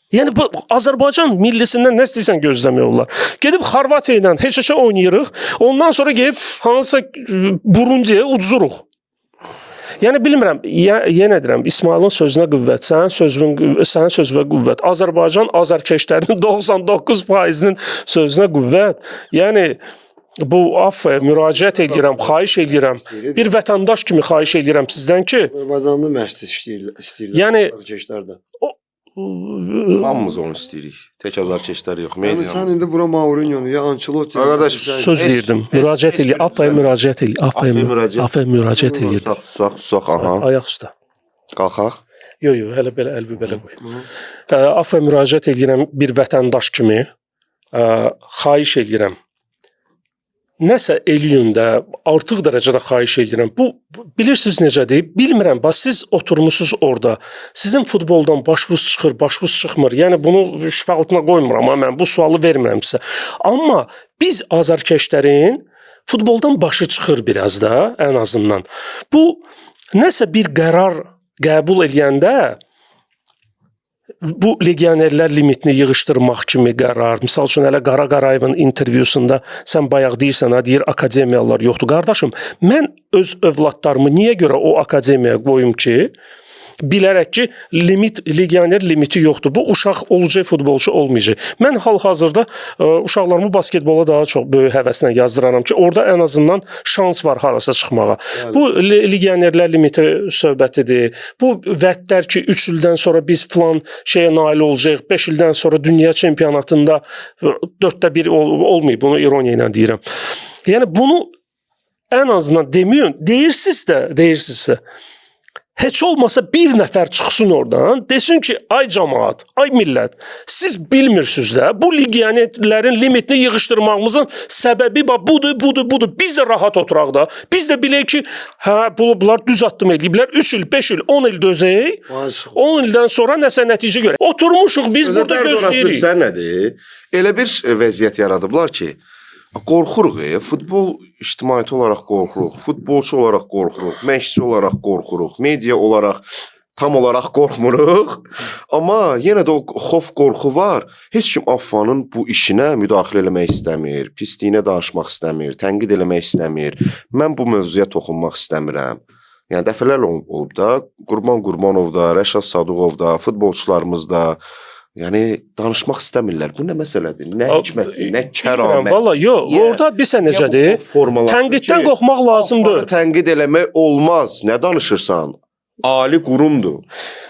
Yəni bu Azərbaycan millisindən nə istəyirsən gözləmək olar. Gedib Xorvatiya ilə heç-heçə oynayırıq. Ondan sonra gedib hansısa Burundiyə uduzuruq. Yəni bilmirəm, yenə deyirəm, İsmailin sözünə qüvvət, sənin sözünə qüvvət. Azərbaycan azərkeşlərinin 99%-nin sözünə qüvvət. Yəni bu AFF-ə müraciət edirəm, xahiş edirəm. Bir vətəndaş kimi xahiş edirəm sizdən ki, Azərbaycanda məşqçi istəyirlər. Yəni- Azərkeşlərdə. Hamımız onu istəyirik. Tək azarkeşlər yox, Yəni media. sən indi bura Mourinho-nu ya Ancelotti. Qardaş, söz deyirdim. Müraciət eləyir. AFF-ə müraciət eləyir. AFF-ə müraciət eləyir. Susaq, susaq, aha. Ayaq üstə. Qalxaq. Yox, yox, hələ belə əlvi belə qoy. AFF-ə müraciət eləyirəm bir vətəndaş kimi. Xahiş eləyirəm. Nəsə eləyin də, artıq dərəcədə xahiş eləyirəm. Bu bilirsiniz necədir? Bilmirəm, bax siz oturmusunuz orada. Sizin futboldan başınız çıxır, başınız çıxmır. Yəni bunu şübhə altına qoymuram ha mən bu sualı vermirəm sizə. Amma biz azarkeşlərin futboldan başı çıxır biraz da ən azından. Bu nəsə bir qərar qəbul eləyəndə bu legionerlər limitini yığışdırmaq kimi qərar. Misal üçün hələ Qara Qarayevin intervyusunda sən bayaq deyirsən, ha deyir akademiyalar yoxdur. Qardaşım, mən öz övladlarımı niyə görə o akademiyaya qoyum ki, bilərək ki, limit legioner limiti yoxdur. Bu uşaq olacaq futbolçu olmayacaq. Mən hal-hazırda uşaqlarımı basketbola daha çox böyük həvəslə yazdıraram ki, orada ən azından şans var harasa çıxmağa. Bəli. Bu legionerlər limiti söhbətidir. Bu vədlər ki, 3 ildən sonra biz filan şeyə nail olacağıq, 5 ildən sonra dünya çempionatında 4də 1 olmayıb, bunu ironiya ilə deyirəm. Yəni bunu ən azından deməyin, deyirsiz də, deyirsinizsə heç olmasa bir nəfər çıxsın oradan, desin ki, ay camaat, ay millət, siz bilmirsiniz də, bu legionerlərin limitini yığışdırmağımızın səbəbi bax budur, budur, budur. Biz də rahat oturaq da. Biz də bilək ki, hə, bunlar düz addım eləyiblər. 3 il, 5 il, 10 il dözək. 10 ildən sonra nəsə nəticə görək. Oturmuşuq biz Özə burada dərd orasıdır, gözləyirik. Sən nədir? Elə bir vəziyyət yaradıblar ki, qorxuruq, futbol ictimaiyyəti olaraq qorxuruq, futbolçu olaraq qorxuruq, məşqçi olaraq qorxuruq, media olaraq tam olaraq qorxmuruq. Amma yenə də o xof, qorxu var. Heç kim AFF-nın bu işinə müdaxilə eləmək istəmir, pisliyinə danışmaq istəmir, tənqid eləmək istəmir. Mən bu mövzuya toxunmaq istəmirəm. Yəni dəfələrlə olub da, Qurban Qurbanov da, Rəşad Sadıqov da, futbolçularımız da, yəni danışmaq istəmirlər. Bu nə məsələdir? Nə hikmətdir, nə kəramət. Valla yox, orada bilirsən necədir? Tənqiddən qorxmaq lazımdır. Tənqid eləmək olmaz. Nə danışırsan? Ali qurumdur.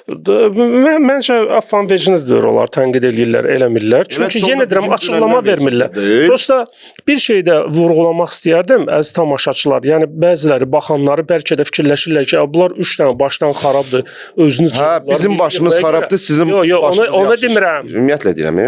Məncə AFF-nın vecinədir onlar tənqid eləyirlər, eləmirlər. Çünki yenə deyirəm, açıqlama vermirlər. Prosta bir şey də vurğulamaq istəyərdim əziz tamaşaçılar. Yəni bəziləri baxanları bəlkə də fikirləşirlər ki, bunlar 3 dənə başdan xarabdır, özünü çıxırlar. Hə, bizim başımız xarabdır, sizin yox, ona demirəm. Ümumiyyətlə deyirəm,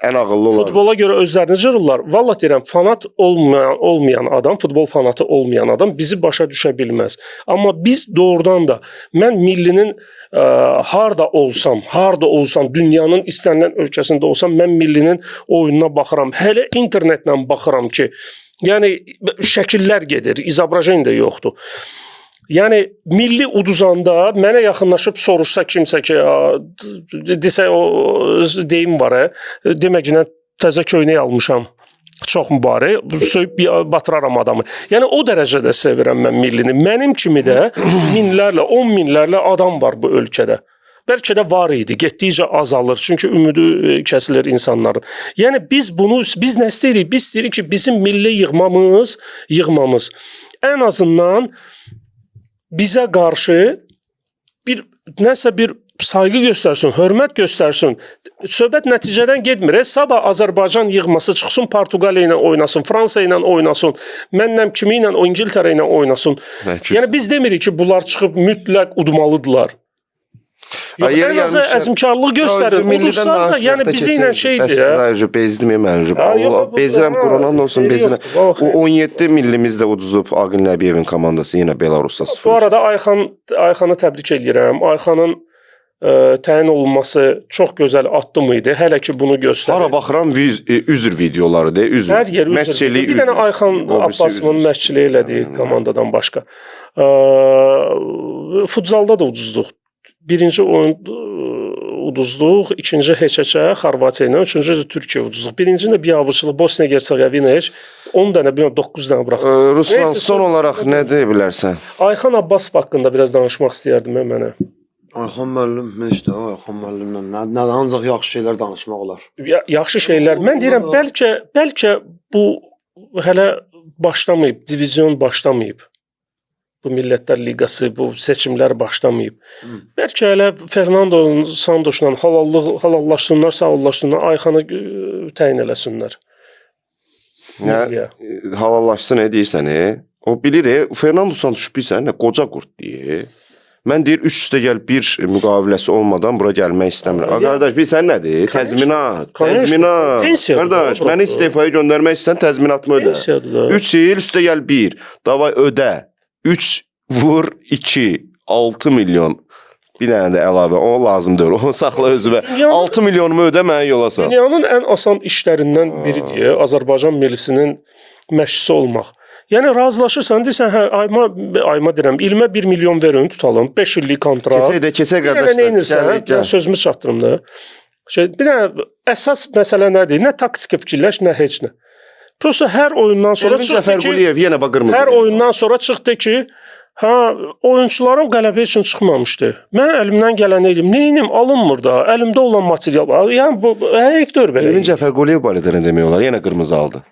ən ağıllı olan. Futbola görə özlərini cırırlar. Vallah deyirəm, fanat olmayan adam, futbol fanatı olmayan adam bizi başa düşə bilməz. Amma biz doğrudan da mən millinin Harda olsam, harda olsam, dünyanın istənilən ölkəsində olsam mən millinin oyununa baxıram. Hələ internetlə baxıram ki, yəni şəkillər gedir, izobrajeniya də yoxdur. Yəni milli uduzanda mənə yaxınlaşıb soruşsa kimsə ki, "A, desə o deyim var, demək ki, təzə köynək almışam. Çox mübarək, söyüb batıraram adamı. Yəni o dərəcədə sevirəm mən millini. Mənim kimi də minlərlə, 10 minlərlə adam var bu ölkədə. Bəlkə də var idi, getdikcə azalır. Çünki ümidi kəsilir insanların. Yəni biz bunu biz nə istəyirik? Biz istəyirik ki, bizim milli yığmamız ən azından bizə qarşı bir nəsə bir sayğı göstərsin, hörmət göstərsin. Söhbət nəticədən getmir. Sabah Azərbaycan yığması çıxsın Portuqaliya ilə oynasın, Fransa ilə oynasın, mənlə kimi ilə, o İngiltərə ilə oynasın. Yəni biz demirik ki, bunlar çıxıb mütləq udmalıdırlar. Yox, Ay, yeri ən azı gəlmişkən- əzmkarlıq göstərin. Uduzsan da, yəni bizi ilə şeydir. ya. Bəs bezdim mən. Ha, yox, Allah bezirəm, Qurandan olsun xeyri bezirəm. yoxdur, vallahi O 17 millimiz də uduzub Aqil Nəbiyevin komandası yenə Belarusda 0. Bu arada Ayxanı təbrik eləyirəm. Ayxanın təyin olunması çox gözəl addım idi. Hələ ki bunu göstərir. Hara baxıram üzr videoları de, üzr. Hər yer üzr. Məşqçilik Bir dənə üzr. Ayxan O birisi Abbasovun üzr. məşqçilik elədiyi komandadan başqa. Futzalda da uduzduq. Birinci oyun uduzduq, ikinci heç-heçə Xorvatiya ilə, üçüncü də Türkiyə uduzduq. Birincini də biabırçılıq Bosniya Herseqovina heç 10 dənə, bilmirəm 9 dənə buraxdı. Ruslan Neyse, son olaraq nə deyə bilərsən? Ayxan Abbasov haqqında biraz danışmaq istəyərdim mən mənə. Ayxan müəllim, heç də Ayxan müəllimlə nə ancaq yaxşı şeylər danışmaq olar. Yaxşı şeylər. Mən deyirəm bəlkə bu hələ başlamayıb, divizyon başlamayıb. Bu Millətlər Liqası, bu seçimlər başlamayıb. Hı. Bəlkə hələ Fernando Santosla halallaşsınlar, sağollaşsınlar, Ayxanı təyin eləsinlər. Nə Milliyə. halallaşsın nə deyirsən? O bilir, Fernando Santos bilirsən nə qoca qurd deyir. Mən deyir 3 üstə gəl 1 müqaviləsi olmadan bura gəlmək istəmirəm. A qardaş, bilirsən nədir? Təzminat, təzminat. Pensiyadır Qardaş, da, məni istefaya göndərmək istəsən təzminatımı ödə. Pensiyadır da. 3 il üstə gəl 1. Davay ödə. 3 vur 2 6 milyon. Bir dənə də əlavə. O lazım deyil. Onu saxla özünə. 6 milyonumu ödə, məni yola sal. Dünyanın ən asan işlərindən biridir Azərbaycan millisinin məşqçisi olmaq. Yəni razılaşırsan, deyirsən, hə, ayma deyirəm, ilmə 1 milyon verin, tutalım, 5 illik kontrakt. Keçək də, keçək Bir dənə qardaşlar. nə edirsən? Gəl, gəl. Mən sözümü çatdırım da. Bir dənə əsas məsələ nədir? Nə taktiki fikirləş, nə heç nə. Prosta hər oyundan sonra Elvin çıxdı ki, Cəfərquliyev yenə bax qırmızı. hər oyundan sonra çıxdı ki, hə, oyunçularım qələbə üçün çıxmamışdı. Mən əlimdən gələni eləyim. Neynim alınmır da. Əlimdə olan material. Yəni bu heyf deyil belə. Elvin Cəfərquliyev barədə nə demək olar? Yenə qırmızı aldı.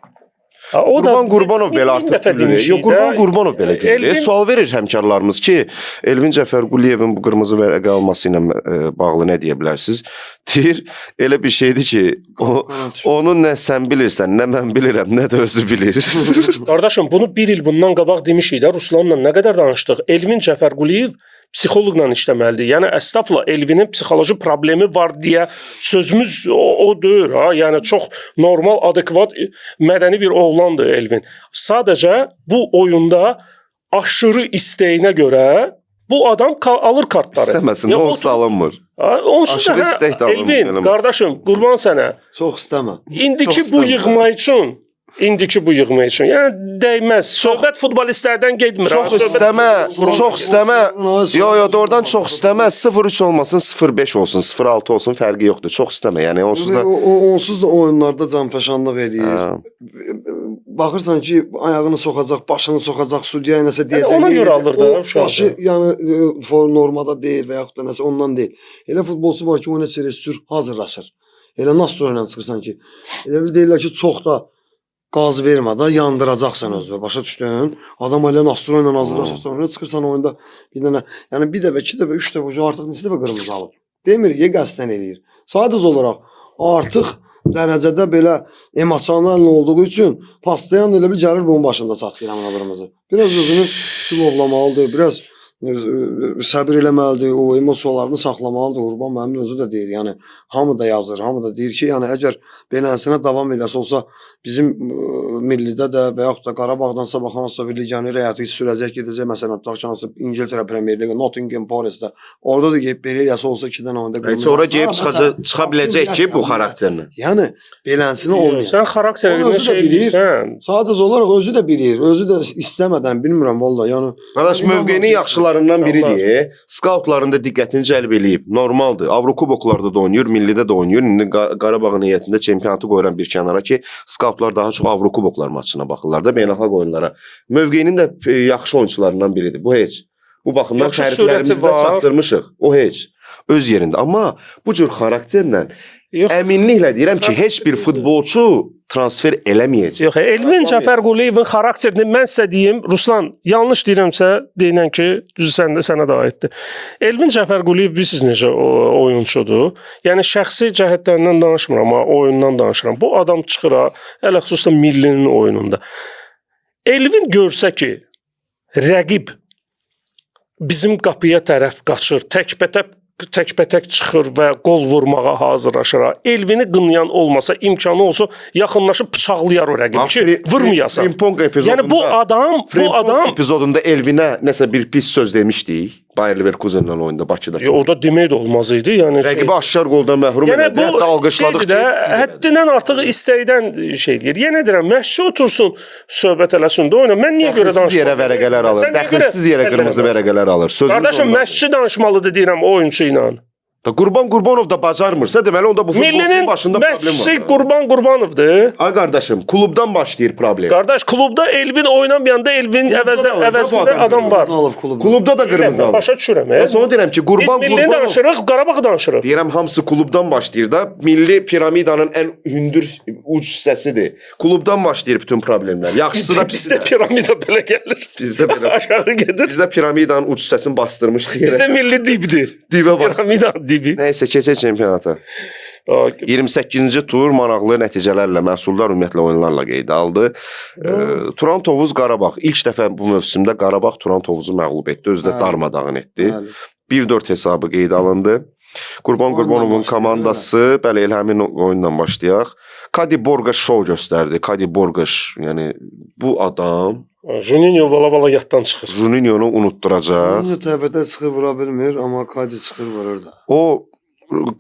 Ha, o Qurban Qurbanov belə min artıq dəfə gülür. demişik Yox, Qurban də. Qurbanov belə gülür. Sual verir həmkarlarımız ki, Elvin Cəfərquliyevin bu qırmızı vərəqə alması ilə bağlı nə deyə bilərsiniz? Deyir, elə bir şeydir ki, onu nə sən bilirsən, nə mən bilirəm, nə də özü bilir. Qardaşım, bunu bir il bundan qabaq demişik də, Ruslanla nə qədər danışdıq. Elvin Cəfərquliyev psixoloqla işləməlidir. Yəni əstəfla Elvinin psixoloji problemi var deyə sözümüz o deyil ha. Yəni çox normal, adekvat, mədəni bir oğlandır Elvin. Sadəcə bu oyunda aşırı istəyinə görə bu adam alır kartları. İstəməsin, Ya onsuz da alınmır. Onsuz da Aşırı hə, istək də alınmır, Elvin, eləmir. qardaşım, qurban sənə. Çox istəmə. İndiki Çox bu istəmirəm. yığma üçün, yəni dəyməz. Söhbət futbolistlərdən getmir. Çox ha, söhbət istəmə, çox istəmə. Qurban- Yo, yo, doğrudan çox istəmə. 0-3 olmasın, 0-5 olsun, 0-6 olsun, fərqi yoxdur. Çox istəmə. Yəni onsuz da O onsuz da oyunlarda canfəşanlıq eləyir. Hə. Baxırsan ki, ayağını soxacaq, başını soxacaq, sudya nəsə deyəcək. ona görə eləyəcək. alır da O uşaq. Başı yəni normada deyil və yaxud da nəsə ondan deyil. Elə futbolçu var ki, oyuna çerezsür, hazırlaşır. Elə nasıl oyundan çıxırsan ki, elə bir deyirlər ki, çox da qaz vermə də yandıracaqsan özünü. Başa düşdün? Adam elə nasıl oyundan hazırlaşırsan, oyuna çıxırsan oyunda bir dənə, yəni bir dəfə, iki dəfə, üç dəfə artıq neçə dəfə qırmızı alıb. Demir, ye qəsdən eləyir. Sadəcə olaraq artıq dərəcədə belə emosional olduğu üçün paslayan elə bir gəlir bunun başında çatlayır həmin o qırmızı. Biraz özünü silovlamalıdır, biraz Səbir eləməlidir, o emosiyalarını saxlamalıdır. Qurban müəllim özü də deyir, yəni hamı da yazır, hamı da deyir ki, yəni əgər beləsinə davam eləsə olsa bizim millidə də və yaxud da Qarabağdan sabah hansısa bir legioner heyəti sürəcək, gedəcək məsələn tutaq ki, hansı İngiltərə Premier Liqi, Nottingham Forest-də. Orada da gedib belə eləsə olsa 2 dənə oyunda Heç ora qırmızı gəlib alsa, çıxacaq, məsələn, çıxa biləcək ki bu xarakterlə. Yəni beləsinə olmayacaq. Sən xarakterinə Onu özü də şey bilir. eləyirsən. Sadəcə olaraq özü də bilir, özü də istəmədən bilmirəm vallah. Yəni Qardaş İnanmam mövqeyinin ki- yaxşılarından biridir. Allah. Skautların da diqqətini cəlb eləyib. Normaldır. Avrokuboklarda da oynayır, millidə də oynayır. İndi Qarabağın heyətində çempionatı qoyuram bir kənara ki, skautlar daha çox Avrokuboklar maçına baxırlar da beynəlxalq oyunlara. Mövqeyinin də yaxşı oyunçularından biridir. Bu heç. Bu baxımdan Yaxşı sürəti təriflərimizi də var. çatdırmışıq. O heç. Öz yerində. Amma bu cür xarakterlə Yox, əminliklə deyirəm ki, heç bir futbolçu transfer eləməyəcək. yox, Elvin Cəfərquliyevin xarakterini mən sizə deyim, Ruslan, yanlış deyirəmsə, deyinən ki, düzü sən də sənə də aiddir. Elvin Cəfərquliyev bilirsiniz necə oyunçudur. Yəni şəxsi cəhətlərindən danışmıram, amma oyundan danışıram. Bu adam çıxır ha, hələ xüsusən millinin oyununda. Elvin görsə ki, rəqib bizim qapıya tərəf qaçır, təkbətək çıxır və qol vurmağa hazırlaşır. Ha. Elvini qınayan olmasa, imkanı olsa yaxınlaşıb bıçaqlayar o rəqibi ki, vurmayasan. Frimpong epizodunda. Yəni bu adam, bu Frimpong adam epizodunda Elvinə nəsə bir pis söz demişdik. Bayer Leverkusenlə oyunda Bakıda. Ya, orada demək də olmaz idi. Yəni şey- Rəqibi aşkar qoldan məhrum Yəni elədi. bu Hətta alqışladıq şeydir ki, də, həddindən artıq istəkdən şey eləyir. Yenə deyirəm, məşqçi otursun, söhbət eləsin də oyna. Mən niyə görə Dəxilsiz danışmalı? yerə vərəqələr alır. Sən niyə görə Dəxilsiz yerə qırmızı əllərə vərəqələr alır. Sözümüz Qardaşım, ondadır. məşqçi danışmalıdır deyirəm oyunçu ilə. Da Qurban Qurbanov da bacarmırsa, deməli onda bu futbolçunun Millinin başında problem məşqçisi var. Qurban Qurbanovdur. Ay qardaşım, klubdan başlayır problem. Qardaş, klubda Elvin oynamayanda Elvin Klubda əvəzinə da var, bu əvəzində adam adam var. Qırmızı alıb klubda. Klubda da qırmızı Mən alır. başa düşürəm. Mən sonra deyirəm ki, Biz Qurban millini Qurbanov danışırıq, Qarabağı danışırıq. Deyirəm hamısı klubdan başlayır da. Milli piramidanın ən hündür uc hissəsidir. Klubdan başlayır bütün problemlər. Yaxşısı da pisi Bizdə də. piramida belə gəlir. Bizdə belə. Aşağı gedir. Bizdə piramidanın uc hissəsini bastırmışıq yerə. Bizdə milli dibdir. Dibə bastırmışıq. Piramida dibi. Nəysə keçək çempionata. 28-ci tur maraqlı nəticələrlə, məhsuldar ümumiyyətlə oyunlarla qeydə aldı. Turan Tovuz Qarabağ ilk dəfə bu mövsümdə Qarabağ Turan Tovuzu məğlub etdi. Özü də Bəli. darmadağın etdi. Bəli. 1-4 hesabı qeydə alındı. Qurban Oyundan Qurbanovun başlayaq, komandası, bəli, elə həmin oyunla başlayaq. Kadi Borqaş şou göstərdi. Kadi Borqaş, yəni bu adam Juninho vala-vala yaddan çıxır. Juninho-nu unutduracaq. Necə təbədə çıxır vura bilmir, amma Kadi çıxır vurur da. O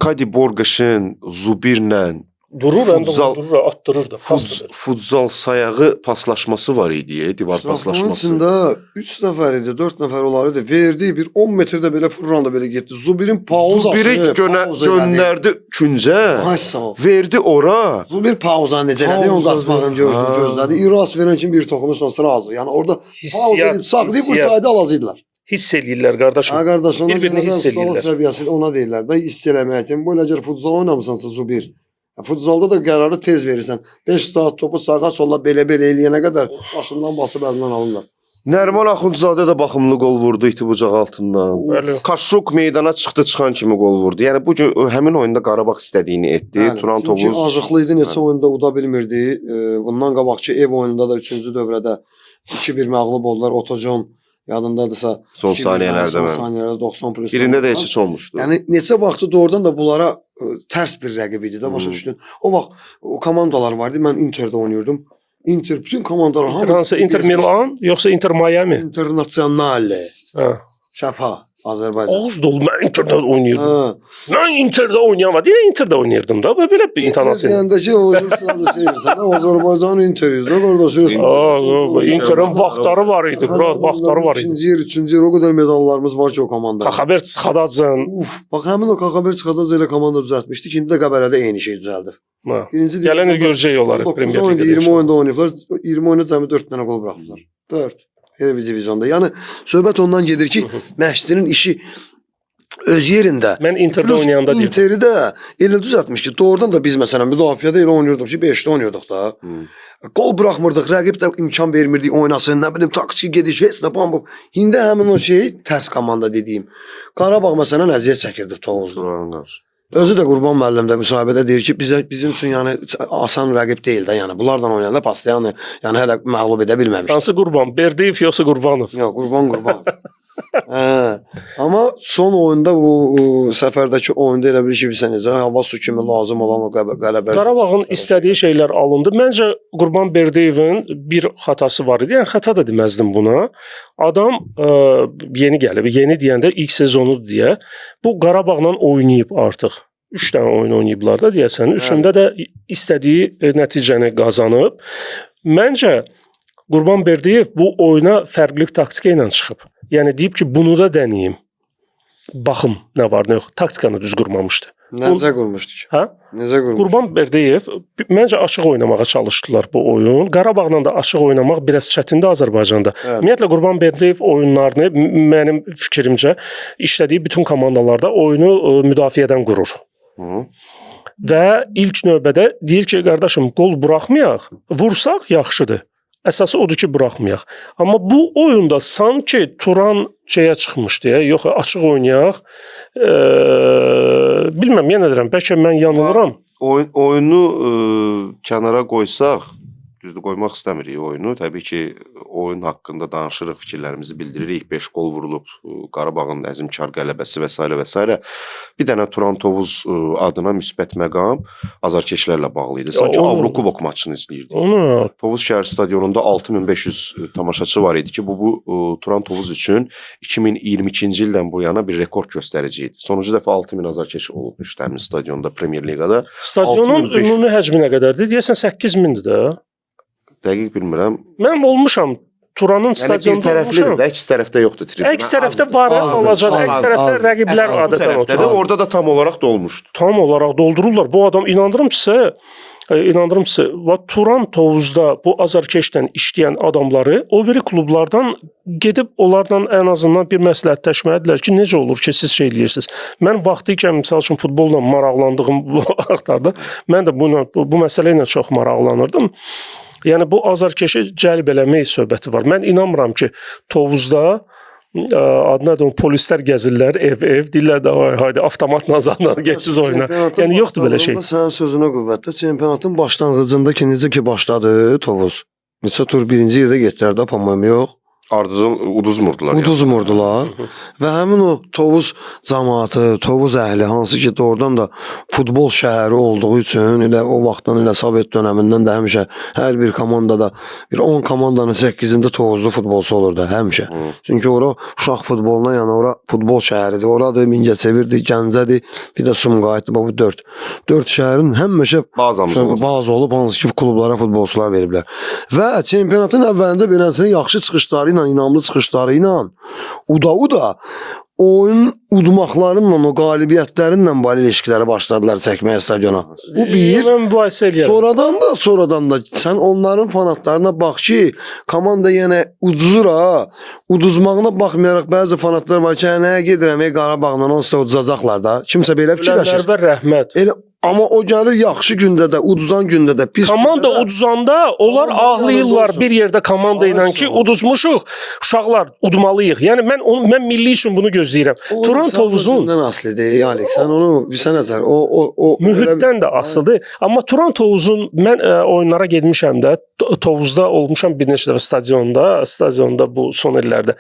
Kadi Borqaşın Zubirlə Durur, həm də Futzal- vurdurur, atdırır da, pas da verir. futzal sayağı paslaşması var idi, divar Ştrafmanın paslaşması. içində 3 nəfər idi, 4 nəfər olar idi. Verdi bir 10 metrdə belə fırlandı belə getdi. Zubirin pauzası. Zubiri pauza elədi. göndərdi küncə, Ay sağ ol. verdi ora. Zubir pauza necə elədi? Onun Pauza qaçmağını gördü, Ha. gözlədi. İras verən kimi bir toxunuşla sırazı. Yəni orada pauza Hissiyat, edib saxlayıb hissiyat. vursaydı alacaqdılar. Hiss eləyirlər qardaşım. Ha qardaş, ona Bir-birini görə də hiss futzal eləyirlər. səviyyəsi ona deyirlər də hiss eləmək. Bu elə əgər futzal oynamısansa Zubir, futzalda da qərarı tez verirsən. 5 saat topu sağa sola belə-belə eləyənə qədər başından basıb əlindən alırlar. Nəriman Axundzadə də baxımlı qol vurdu iti bucaq altından. Bəli. Kaşuk meydana çıxdı, çıxan kimi qol vurdu. Yəni bu gün həmin oyunda Qarabağ istədiyini etdi. Bəli, Turan çünki Tovuz acıqlı idi, neçə oyunda uda bilmirdi. Bundan qabaqki ev oyununda da 3-cü dövrədə 2-1 məğlub oldular. Otojon yadındadırsa son 2-1, saniyələrdə son mən. saniyələrdə 90 plus. Birində də heç olmuşdu. Yəni neçə vaxtı doğrudan da bunlara tərs bir rəqib idi də başa Hmm. düşdün. O vaxt o komandalar vardı. Mən Interdə oynayırdım. Inter bütün komandalar Inter hansı? Inter Milan yoxsa Inter Miami? Internationale. Hə. Şəfa Azərbaycan. Ağız dolu mən Interdə oynayırdım. Hə. Mən Interdə oynayan var. Yenə Interdə oynayırdım da. Belə bir intonasiya. Deyəndə ki, o sırada şey deyirsən, Azərbaycan Inter idi qardaş. Aa, Interin vaxtları var idi, bro, vaxtları var idi. İkinci yer, üçüncü yer o qədər medallarımız var ki o komandada. Kaxaber Çıxadadzın. Uf, bax həmin o Kaxaber Çıxadadze ilə komanda düzəltmişdik. İndi də Qəbələdə eyni şey düzəldib. Hə. Birinci Gələn il görəcəyik onları 9 Premier oyunda Liqada. 20 inşallah. oyunda oynayıblar. 20 oyunda cəmi 4 dənə qol buraxıblar. 4. Her bir divizyonda. Yəni söhbət ondan gedir ki, məşqçinin işi öz yerində. Mən Interdə Plus oynayanda deyirdim. Interi də elə düzəltmiş ki, doğrudan da biz məsələn müdafiədə elə oynayırdıq ki, 5-də oynayırdıq da. Qol buraxmırdıq, rəqib də imkan vermirdi oynasın, nə bilim taktiki gediş, heç nə bam bam. İndi həmin o şey tərs komanda dediyim. Qarabağ məsələn əziyyət çəkirdi Tovuzda. Turan qarşı. Özü də Qurban müəllim də müsahibədə deyir ki, bizə bizim üçün yəni asan rəqib deyil də, yəni bunlarla oynayanda paslayan, yəni hələ məğlub edə bilməmişdi. Hansı Qurban? Berdiyev yoxsa Qurbanov? Yox, Qurban Qurban. Hə. Amma son oyunda bu səfərdəki oyunda elə bil ki, bilirsən necə hava su kimi lazım olan o qələbə. Qarabağın istədiyi şeylər alındı. Məncə Qurban Berdiyevin bir xatası var idi. Yəni xəta da deməzdim buna. Adam yeni gəlib. Yeni deyəndə ilk sezonudur deyə bu Qarabağla oynayıb artıq. 3 dənə oyun oynayıblar da deyəsən. Üçündə də istədiyi nəticəni qazanıb. Məncə Qurban Berdiyev bu oyuna fərqli taktika ilə çıxıb. Yəni deyib ki, bunu da dənəyim. Baxım nə var, nə yox. Taktikanı düz qurmamışdı. Necə qurmuşdu ki? Hə? Necə qurmuşdu? Qurban Berdiyev məncə açıq oynamağa çalışdılar bu oyun. Qarabağla da açıq oynamaq biraz çətindir Azərbaycanda. Bəli. Ümumiyyətlə Qurban Berdiyev oyunlarını mənim fikrimcə işlədiyi bütün komandalarda oyunu müdafiədən qurur. Hı. Və ilk növbədə deyir ki, qardaşım qol buraxmayaq, vursaq yaxşıdır. Əsası odur ki, buraxmayaq. Amma bu oyunda sanki Turan şeyə çıxmışdı, ya, yox açıq oynayaq. Bilməm, yenə deyirəm, bəlkə mən yanılıram. Oyunu kənara qoysaq, düzdür qoymaq istəmirik oyunu. Təbii ki, oyun haqqında danışırıq, fikirlərimizi bildiririk. 5 qol vurulub, Qarabağın əzmkar qələbəsi və s. və s. Bir dənə Turan Tovuz adına müsbət məqam azarkeşlərlə bağlı idi. Sanki Avrokubok maçını izləyirdik. Onu Tovuz şəhər stadionunda 6500 tamaşaçı var idi ki, bu Turan Tovuz üçün 2022-ci ildən bu yana bir rekord göstərici idi. Sonuncu dəfə 6000 azarkeş olmuşdu həmin stadionda Premier Liqada. Stadionun 6500. ümumi həcmi nə qədərdir? Deyəsən 8000-dir də. Dəqiq bilmirəm. Mən olmuşam Turanın Yəni bir stadionunda tərəflidir olmuşam. də, əks tərəfdə yoxdur tribün. Əks tərəfdə var, azdır, balaca, az, əks tərəfdə az. rəqiblər Bu adətən tərəfdə də, oturur. orada da tam olaraq dolmuşdu. Tam olaraq doldururlar. Bu adam inandırım sizə, inandırım sizə, va Turan Tovuzda bu azarkeşlə işləyən adamları o biri klublardan gedib onlarla ən azından bir məsləhətləşməlidirlər ki, necə olur ki, siz şey eləyirsiniz. Mən vaxtı ikən məsəl üçün futbolla maraqlandığım vaxtlarda mən də bununla, bu məsələ ilə çox maraqlanırdım. Yəni bu azarkeşi cəlb eləmək söhbəti var. Mən inanmıram ki, Tovuzda adı nədir, o polislər gəzirlər ev-ev, deyirlər davay haydi avtomatla zadla getdiniz oyuna. Çempionatın Yəni yoxdur belə şey. başlanğıcında Sənin sözünə qüvvətlə çempionatın başlanğıcında ki necə ki başladı Tovuz. Neçə tur birinci yerdə getdilər də, по-моему, yox. Ardıcıl uduzmurdular. Yəni. Uduzmurdular. Və həmin o Tovuz camaatı, Tovuz əhli hansı ki doğrudan da futbol şəhəri olduğu üçün elə o vaxtdan elə Sovet dönəmindən də həmişə hər bir komandada bir 10 komandanın 8-ində Tovuzlu futbolçu olurdu həmişə. Hı. Çünki ora uşaq futboluna, yəni ora futbol şəhəridir. Oradır, Mingəçevirdir, Gəncədir, bir də Sumqayıtdır. Bax bu 4. 4 şəhərin həmişə Bazamız oldu. bazı olub hansı ki klublara futbolçular veriblər. Və çempionatın əvvəlində belənsinin yaxşı çıxışları ilə, inamlı çıxışları ilə uda-uda oyun udmaqlarınla, o qalibiyyətlərinlə balilişkiləri başladılar çəkməyə stadiona. Bu bir. Mən mübahisə eləyərəm. Sonradan da sən onların fanatlarına bax ki, komanda yenə uduzur ha. Uduzmağına baxmayaraq bəzi fanatlar var ki, hə, nəyə gedirəm, ey Qarabağla onsuz da uduzacaqlar da. Kimsə belə fikirləşir. Ölənlərə rəhmət. Elə amma o gəlir yaxşı gündə də, uduzan gündə də, pis Komanda gündə də. uduzanda onlar Komanda ağlayırlar olsun. bir yerdə komanda ilə ki, Olsun. uduzmuşuq. Uşaqlar udmalıyıq. Yəni mən onu mən milli üçün bunu gözləyirəm. O Turan insan Tovuzun özündən asılıdır, Alex. Sən onu bilsən nətər. O mühitdən də asılıdır. Amma Turan Tovuzun mən oyunlara getmişəm də, Tovuzda olmuşam bir neçə dəfə stadionda bu son illərdə.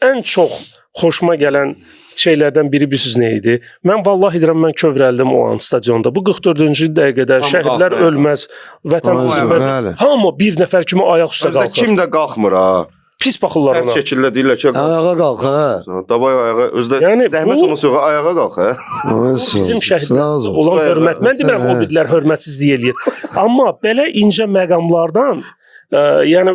Ən çox xoşuma gələn şeylərdən biri bilirsiniz nə idi? Mən vallahi deyirəm mən kövrəldim o an stadionda. Bu 44-cü dəqiqədə Hamı şəhidlər qalxdı. ölməz, vətən Ay, üzməz. bəli. Hamı bir nəfər kimi ayaq üstə Özdə qalxır. kim də qalxmır ha. Pis baxırlar Sərt ona. şəkildə deyirlər ki, Ayağa qalx ha. davay ayağa, özdə Yəni zəhmət bu- olmasa yox, ayağa qalx ha. Bu bizim şəhidlərə olan Buraya hörmət. Mən demirəm o Hə. birilər hörmətsizlik eləyir. Amma belə incə məqamlardan yəni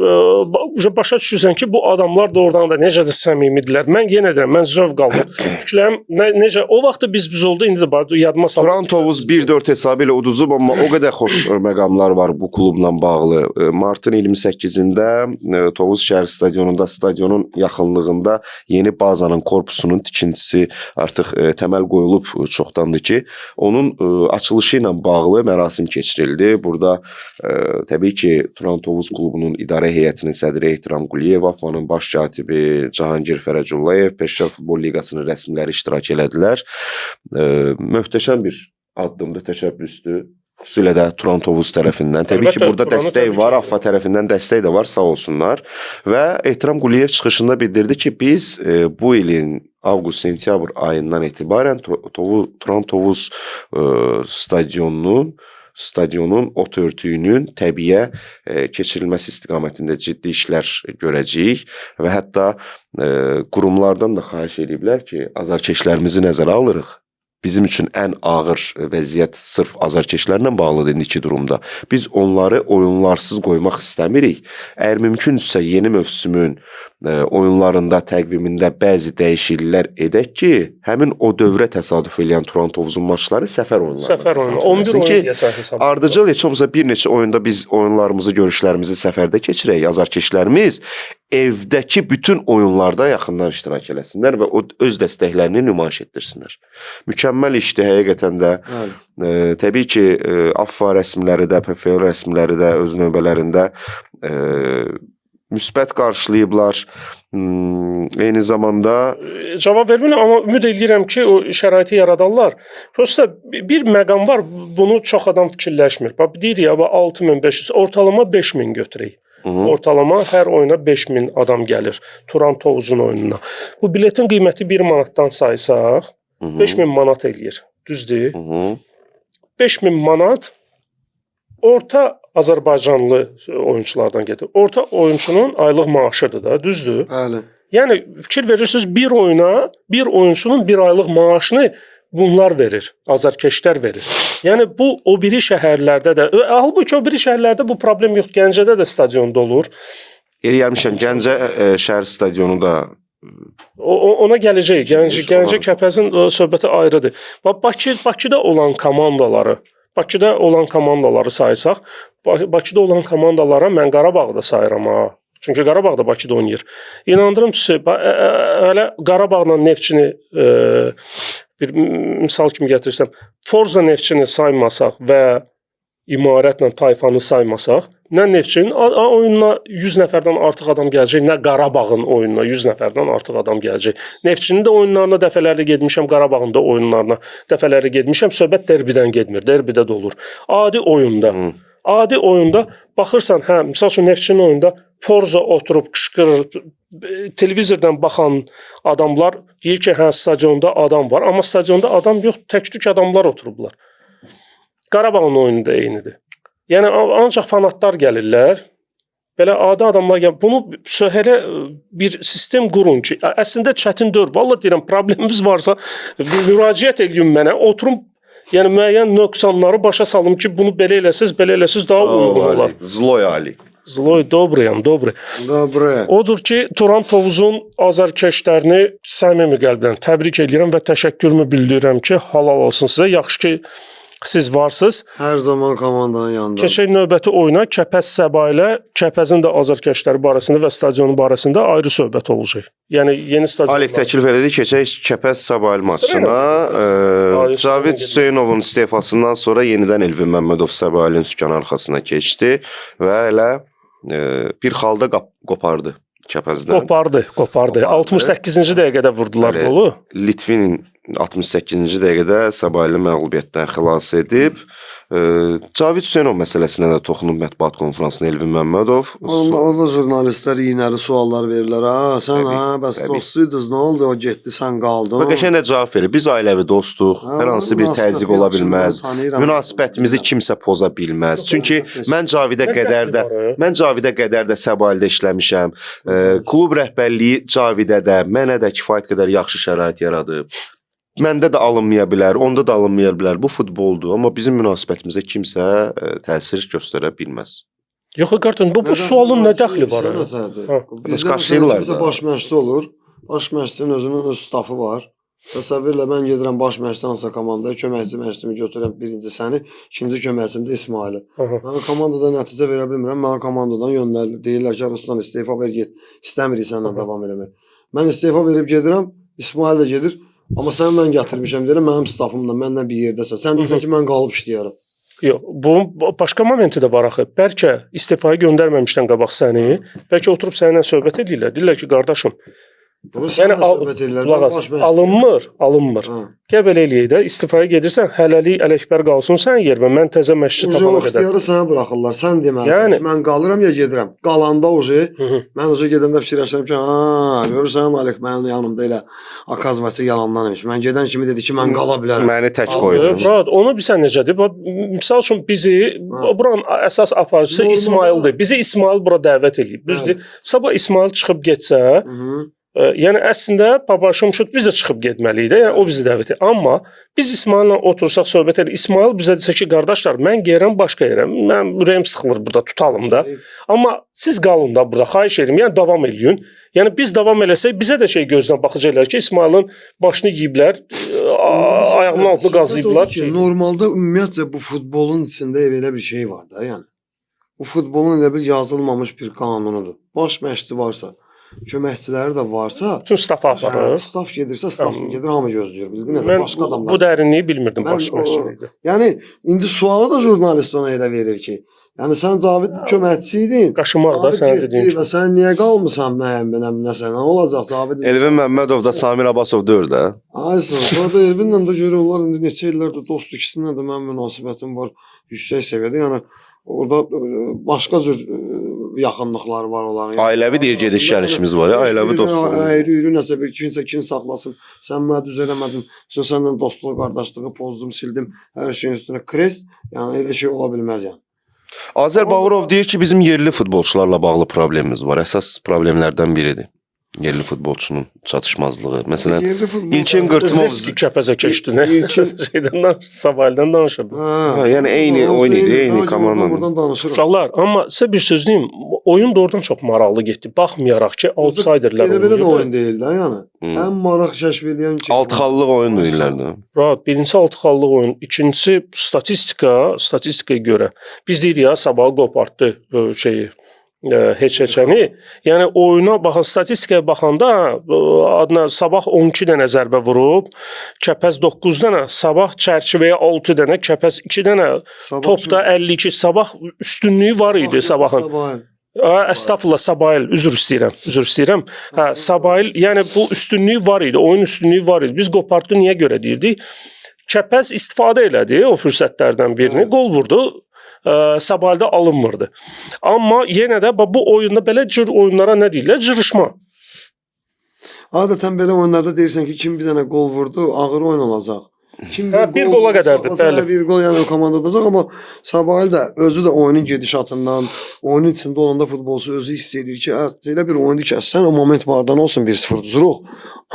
başa düşürsən ki, bu adamlar doğrudan da necə də səmimidirlər. Mən yenə deyirəm, mən zövq aldım. Fikirlərim necə o vaxtı biz oldu, indi də bax yadıma saldım. Turan Tovuz 1-4 hesabı ilə uduzub, amma o qədər xoş məqamlar var bu klubla bağlı. Martın 28-də Tovuz şəhər stadionunda, stadionun yaxınlığında yeni bazanın korpusunun tikintisi artıq təməl qoyulub çoxdandır ki, onun açılışı ilə bağlı mərasim keçirildi. Burada təbii ki, Turan Tovuz klubunun idarə heyətinin sədri Ehtiram Quliyev, AFFA-nın baş katibi Cahangir Fərəcullayev, Peşkar Futbol Liqasının rəsmiləri iştirak elədilər. Möhtəşəm bir addımdır, təşəbbüsdür. Xüsusilə də Turan Tovuz tərəfindən. Təbii ki, Əlbəttə, burada Turanı dəstək təbrik var, edirəm. AFFA tərəfindən dəstək də var, sağ olsunlar. Və Ehtiram Quliyev çıxışında bildirdi ki, biz bu ilin avqust-sentyabr ayından etibarən Turan Tovuz stadionun ot örtüyünün təbiyə keçirilməsi istiqamətində ciddi işlər görəcəyik və hətta qurumlardan da xahiş ediblər ki, azarkeşlərimizi nəzərə alırıq. Bizim üçün ən ağır vəziyyət sırf azarkeşlərlə bağlıdır indiki durumda. Biz onları oyunlarsız qoymaq istəmirik. Əgər mümkündürsə yeni mövsümün oyunlarında, təqvimində bəzi dəyişikliklər edək ki, həmin o dövrə təsadüf eləyən Turan Tovuzun maçları səfər oyunlarına Səfər oyunu. təsadüf 11 eləsin oyun ki, deyəsən hesab. ardıcıl heç olmasa bir neçə oyunda biz oyunlarımızı, görüşlərimizi səfərdə keçirək. Azarkeşlərimiz evdəki bütün oyunlarda yaxından iştirak eləsinlər və o öz dəstəklərini nümayiş etdirsinlər. Mükəmməl işdir həqiqətən də. Bəli. Təbii ki, AFFA rəsmiləri də, PFL rəsmiləri də öz növbələrində müsbət qarşılayıblar. Eyni zamanda Cavab vermirəm, amma ümid eləyirəm ki, o şəraiti yaradarlar. Prosta bir məqam var, bunu çox adam fikirləşmir. Bax deyirik ya, bax 6500, ortalama 5000 götürək. Ortalama hər oyuna 5000 adam gəlir Turan Tovuzun oyununa. Bu biletin qiyməti 1 manatdan saysaq, 5000 manat eləyir. Düzdür? 5000 manat orta Azərbaycanlı oyunçulardan gedir. Orta oyunçunun aylıq maaşıdır da, düzdür? Bəli. Yəni fikir verirsiniz, bir oyuna bir oyunçunun bir aylıq maaşını bunlar verir, azarkeşlər verir. Yəni bu o biri şəhərlərdə də, halbuki o biri şəhərlərdə bu problem yoxdur. Gəncədə də stadion dolur. Yeri gəlmişəm Gəncə şəhər stadionu da Ona gələcək. Gəncə, Gəncə, Gəncə Kəpəzin söhbəti ayrıdır. Bax Bakıda olan komandaları, Bakıda olan komandaları saysaq, Bakıda olan komandalara mən Qarabağı da sayıram ha. Çünki Qarabağ da Bakıda oynayır. İnandırım sizi, hələ Qarabağla Neftçini bir misal kimi gətirsəm, Forza Neftçini saymasaq və İmarətlə Tayfanı saymasaq, nə Neftçinin oyununa 100 nəfərdən artıq adam gələcək, nə Qarabağın oyununa 100 nəfərdən artıq adam gələcək. Neftçinin də oyunlarına dəfələrlə getmişəm, Qarabağın da oyunlarına dəfələrlə getmişəm. Söhbət derbidən getmir, derbidə də olur. Adi oyunda, adi oyunda baxırsan, hə, misal üçün Neftçinin oyunda Forza oturub qışqırır, televizordan baxan adamlar deyir ki, hə, stadionda adam var, amma stadionda adam yox, tək-tük adamlar oturublar. Qarabağın oyunu da eynidir. Yəni ancaq fanatlar gəlirlər. Belə adi adamlar gəlir. Bunu elə bir sistem qurun ki, əslində çətin deyil. Vallahi deyirəm, problemimiz varsa müraciət eləyin mənə. Oturum, yəni müəyyən nöqsanları başa salım ki, bunu belə eləsəz, belə eləsəz daha uyğun olar. Zloy Ali. Zloy dobrıyam, dobrı. Dobrı. Odur ki, Turan Tovuzun azarkeşlərini səmimi qəlbdən təbrik eləyirəm və təşəkkürümü bildirirəm ki, halal olsun sizə. Yaxşı ki, siz varsınız. Hər zaman komandanın yanında. Keçək növbəti oyuna Kəpəz Səba ilə Kəpəzin də azarkeşləri barəsində və stadionu barəsində ayrı söhbət olacaq. Yəni yeni stadion. Alik təklif elədi, keçək Kəpəz Səbail maçına. Cavid Hüseynovun istefasından sonra yenidən Elvin Məmmədov Səbailin sükan arxasına keçdi və elə bir xalda qopardı Kəpəzdən. Qopardı. 68-ci dəqiqədə vurdular qolu. Litvinin 68-ci dəqiqədə Səbaili məğlubiyyətdən xilas edib. Cavid Hüseynov məsələsinə də toxunub mətbuat konfransında Elvin Məmmədov. Onda jurnalistlər iynəli suallar verirlər. Ha, sən Təbii, ha, bəs təbii. dostuydunuz, nə oldu? O getdi, sən qaldın. Və qəşəng də cavab verir. Biz ailəvi dostuq. Ha, Hər hansı bir münasibət təzyiq ola yaxşıdır, bilməz. mən tanıyıram. Münasibətimizi kimsə poza bilməz. Çünki mən Cavidə Nə qədər də dəxli var, mən Cavidə qədər də Səbaildə işləmişəm. Klub rəhbərliyi Cavidə də, mənə də kifayət qədər yaxşı şərait yaradıb. Məndə də alınmaya bilər, onda da alınmaya bilər. Bu futboldur, amma bizim münasibətimizə kimsə təsir göstərə bilməz. Yox, qardaş, bu sualın nə dəxli var? Bizdə Qarşılayırlar məsələn, da. baş məşqçi olur. Baş məşqçinin özünün öz stafı var. Təsəvvürlə mən gedirəm baş məşqçi hansısa komandaya, köməkçi məşqçimi götürürəm birinci səni, ikinci köməkçim də İsmaili. Mən komandada nəticə verə bilmirəm. Mənə komandadan göndərilir. Deyirlər ki, Ruslan istefa ver get. İstəmirik səninlə davam eləmək. Mən istefa verib gedirəm, İsmail də gedir. Amma sən mən gətirmişəm deyirəm, mənim stafımla, mənlə bir yerdəsən. Sən deyirsən ki, mən qalıb işləyərəm. Yox, bunun başqa momenti də var axı. Bəlkə istifaya göndərməmişdən qabaq səni, bəlkə oturub səninlə söhbət edirlər. Deyirlər ki, qardaşım, Bunu Yəni səninlə söhbət edirlər. Qulaq Mən as, baş məşqçiyəm. alınmır, alınmır. Hə. Gəl belə eləyək də, istifaya gedirsən, hələlik Ələkbər qalsın sənin yerinə, mən təzə məşqçi Uje o tapana qədər. ixtiyarı sənə buraxırlar. Sən deməlisən Yəni- ki, mən qalıram ya gedirəm. Qalanda uje Hı -hı. mən uje gedəndə fikirləşirəm ki, ha, görürsən Alik mənim yanımda elə akazvası yalandan imiş. Mən gedən kimi dedi ki, mən qala bilərəm. Məni tək Aldı. qoydu. Rahat, onu bilsən necədir? Bax, misal üçün bizi Ha. buranın əsas aparıcısı Normalda- İsmaildir. Bizi İsmail bura dəvət eləyib. Düzdür? Sabah İsmail çıxıb getsə, Hı -hı. Yəni əslində Papaşomşut biz də çıxıb getməliyik də. Yəni o bizi dəvət edir. Amma biz İsmaillə otursaq söhbət edirik. İsmail bizə desə ki, qardaşlar, mən gedirəm başqa yerə. Mən ürəyim sıxılır burada, tutalım da. Amma siz qalın da burada, xahiş edirəm. Yəni davam eləyin. Yəni biz davam eləsək bizə də şey gözdən baxacaqlar ki, İsmailin başını yeyiblər, ayağının altını Söhbət qazıyıblar. odur ki, normalda ümumiyyətcə bu futbolun içində elə bir şey var da, yəni. Bu futbolun elə bir yazılmamış bir qanunudur. Baş məşqçi varsa, köməkçiləri də varsa, Bütün staf hə, aparır. staf gedirsə, staf gedir, hamı gözləyir. Bildin necə? Mən Başqa adamlar. bu dərinliyi bilmirdim Mən baş o- məşqçilikdə. Yəni indi sualı da jurnalist ona elə verir ki, yəni sən Cavid köməkçi idin. Qaşımaq da Cavid sənin getdi dediyin kimi. Və sən niyə qalmısan mənim belə nəsə nə olacaq Cavid? Elvin Məmmədov da Samir Abbasov deyil də. Ay sağ ol. Sonra da Elvinlə də görə onlar indi neçə illərdir dostdur, ikisindən də mənim münasibətim var yüksək səviyyədə. Yəni orada başqa cür yaxınlıqları var onların. Yəni, Ailəvi deyir gediş gəlişimiz var ya, ailəvi dostluq. Əyri üyrü nəsə bir kimsə kin saxlasın. Sən mənə düz eləmədin. Sən səndən dostluğu, qardaşlığı pozdum, sildim. Hər şeyin üstünə krest. Yəni elə şey ola bilməz yəni. Azər Bağırov deyir ki, bizim yerli futbolçularla bağlı problemimiz var. Əsas problemlərdən biridir. Yerli futbolçunun çatışmazlığı. Məsələn, Yerli futbol. İlkin Qırtımov Kəpəzə keçdi nə? İlkin- Şeydən danışdı, Sabaldən danışırdı. Hə, yəni eyni oyun idi, eyni komandanın. Buradan danışırıq. Uşaqlar, amma sizə bir söz deyim, oyun doğrudan çox maraqlı getdi. Baxmayaraq ki, outsiderlər Elə belə də oynayırdı. oyun deyil də yəni. Hı. Ən maraq kəşf eləyən ki. Altı xallıq oyun deyirlər də. Rahat, birincisi altı xallıq oyun, ikincisi statistika, statistikaya görə. Biz deyirik ya, sabahı qopartdı şeyi heç heçəni. Yəni oyuna baxan, statistikaya baxanda adına sabah 12 dənə zərbə vurub, Kəpəz 9 dənə, sabah çərçivəyə 6 dənə, Kəpəz 2 dənə, Sabah topda 52, sabah üstünlüyü var idi sabahın. Sabahın. Əstəğfurullah, Sabail, üzr istəyirəm, üzr istəyirəm. Hə, Sabail, yəni bu üstünlüyü var idi, oyun üstünlüyü var idi. Biz qopartdı niyə görə deyirdik? Kəpəz istifadə elədi o fürsətlərdən birini, qol vurdu. Sabaildə alınmırdı. Amma yenə də bax bu oyunda belə cür oyunlara nə deyirlər? Cırışma. Adətən belə oyunlarda deyirsən ki, kim bir dənə qol vurdu, ağır oyun olacaq. Kim Hə, bir qola vurdu, qədərdir, saxlasa, bəli. Bir qol yəni o komanda udacaq, amma Sabail də özü də oyunun gedişatından, oyunun içində olanda futbolçu özü hiss edir ki, hə, elə bir oyundur ki, sən o moment vardan olsun 1-0 uduruq.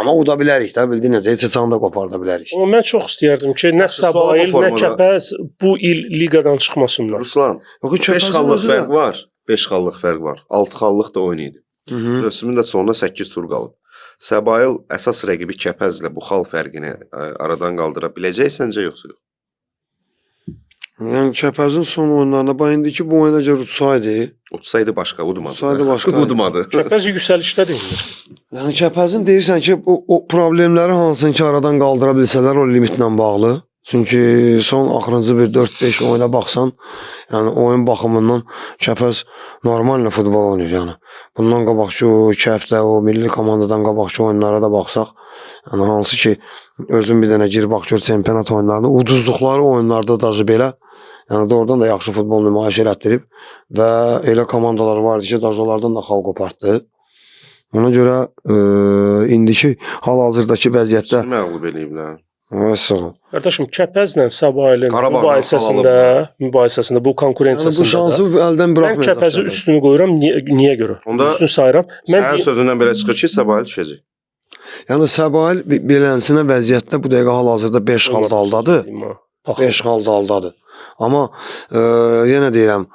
Amma uda bilərik də, bildin necə, heç heç anda qoparda bilərik. Amma mən çox istəyərdim ki, nə Suala bu Sabail, nə formada. Kəpəz bu il liqadan çıxmasınlar. Ruslan, Yox, 5 Kəpəzin xallıq özü də- fərq var. 5 xallıq fərq var. 6 xallıq da oyun idi. Hı -hı. Mövsümün də sonuna 8 tur qalıb. Səbail əsas rəqibi Kəpəzlə bu xal fərqini aradan qaldıra biləcək səncə yoxsa yox? Yəni Kəpəzin son oyunlarında bax indiki bu oyuna görə utsaydı, Utsaydı başqa, udmadı. Utsaydı başqa. Udmadı. Kəpəz yüksəlişdədir indi. Yəni Kəpəzin deyirsən ki, o problemləri hansını ki aradan qaldıra bilsələr o limitlə bağlı. Çünki son axırıncı bir 4-5 oyuna baxsan, yəni oyun baxımından Kəpəz normal futbol oynayır yəni. Bundan qabaqki o 2 həftə o milli komandadan qabaqki oyunlara da baxsaq, yəni hansı ki özün bir dənə gir bax gör çempionat oyunlarında uduzduqları oyunlarda daşı belə, yəni doğrudan da yaxşı futbol nümayiş elətdirib və elə komandalar vardı ki, daşı onlardan da xal qopartdı. Ona görə indiki hal-hazırdakı vəziyyətdə Kimi məğlub eləyiblər? Ay, sağ ol. Qardaşım, Kəpəzlə Sabailin Qarabağdan mübahisəsində, bu Yəni bu konkurensiyasında şansı da əldən mən buraxmayacaq. Kəpəzi üstünü qoyuram niyə görə? Onda üstünü sayıram. Mən Sənin sözündən belə çıxır ki, Səbail düşəcək. Yəni Səbail beləsinə vəziyyətdə bu dəqiqə hal-hazırda 5 xal daldadır. Bax, 5 xal daldadır. Amma yenə deyirəm,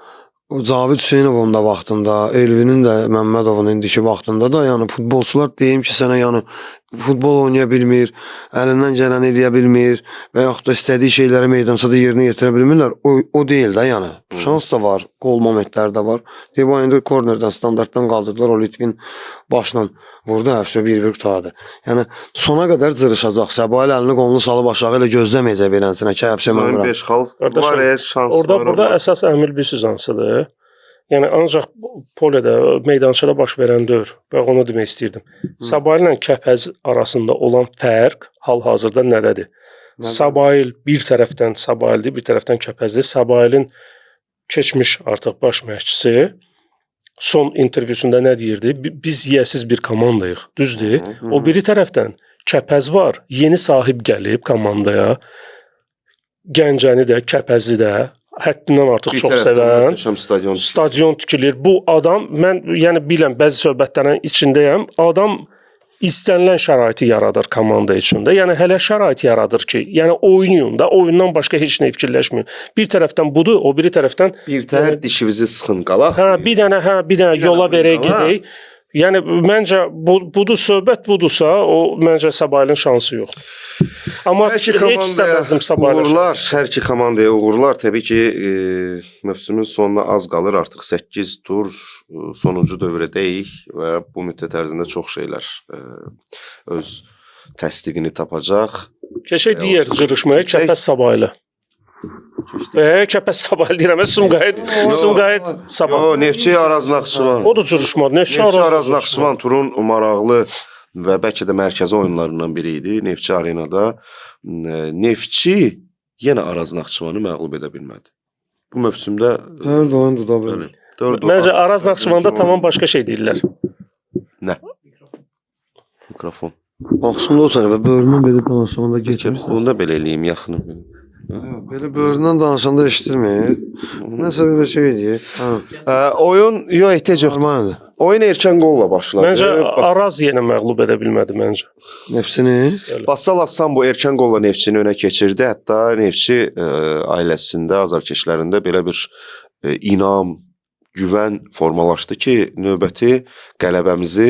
o Cavid Hüseynovun da vaxtında, Elvinin də Məmmədovun indiki vaxtında da, yəni futbolçular deyim ki, sənə yəni futbol oynaya bilmir, əlindən gələni eləyə bilmir və yaxud da istədiyi şeyləri meydançada yerinə yetirə bilmirlər. O deyil də, yəni. Şans da var, qol momentləri də var. Deyə indi kornerdən, standartdan qaldırdılar, o Litvin başla vurdu, həfsə 1-1 qurtardı. Yəni sona qədər cırışacaq. Səbail əlini qolunu salıb aşağı elə gözləməyəcək beləsinə ki, həfsə mən Son vuram. 5 xal Qardaşım, var, əgər şans orada var. burada əsas əmil bilirsiniz hansıdır? Yəni ancaq poledə, meydançada baş verən deyil. Bax onu demək istəyirdim. Sabail ilə Kəpəz arasında olan fərq hal-hazırda nədədir? Nədir? Sabail bir tərəfdən Sabaildir, bir tərəfdən Kəpəzdir. Sabailin keçmiş artıq baş məşqçisi son intervyusunda nə deyirdi? Biz yiyəsiz bir komandayıq. Düzdür? O biri tərəfdən Kəpəz var. Yeni sahib gəlib komandaya. Gəncəni də, Kəpəzi də həddindən artıq Bir çox tərəfdən sevən möhtəşəm stadion. Stadion tikilir. Bu adam mən yəni bilirəm bəzi söhbətlərin içindəyəm. Adam istənilən şəraiti yaradır komanda üçün də. Yəni hələ şərait yaradır ki, yəni oynayın da, oyundan başqa heç nə fikirləşməyin. Bir tərəfdən budur, o biri tərəfdən Bir tər dişimizi sıxın qalaq. hə bir dənə hə bir dənə Bir dənə yola verək qala. gedək. Yəni məncə bu budur söhbət budursa, o məncə Sabailin şansı yoxdur. Amma Hər iki heç komandaya istəməzdim Sabailin. uğurlar, hər iki komandaya uğurlar. Təbii ki, mövsümün sonuna az qalır. Artıq 8 tur sonuncu dövrədəyik və bu müddət ərzində çox şeylər öz təsdiqini tapacaq. Keçək digər cırışmaya Keçək. Kəpəz Sabailə. Keçdik. Kəpəz Sabail deyirəm, Sumqayıt, Sumqayıt Sabah. Yo, Neftçi Araz Naxçıvan. O da cırışmadı. Neftçi Neftçi Araz. Araz Naxçıvan turun maraqlı və bəlkə də mərkəzi oyunlarından biri idi. Neftçi Arenada Neftçi yenə Araz Naxçıvanı məğlub edə bilmədi. Bu mövsümdə Dörd oyundur da belə. bəli, dörd Məncə Araz Naxçıvanda tamam başqa şey deyirlər. Nə? Mikrofon. Baxsın da o tərəfə böyründən belə danışanda getmir. Onu da belə eləyim, yaxınım. Yox, belə böyründən danışanda eşitilmir. Nəsə belə şey deyir. Hə. Oyun yo ehtiyac yox. Normaldır. Oyun erkən qolla başladı. Məncə Araz yenə məğlub edə bilmədi məncə. Nefsini. Basal Aslan bu erkən qolla Neftçini önə keçirdi. Hətta Neftçi ailəsində, azarkeşlərində belə bir inam, güvən formalaşdı ki, növbəti qələbəmizi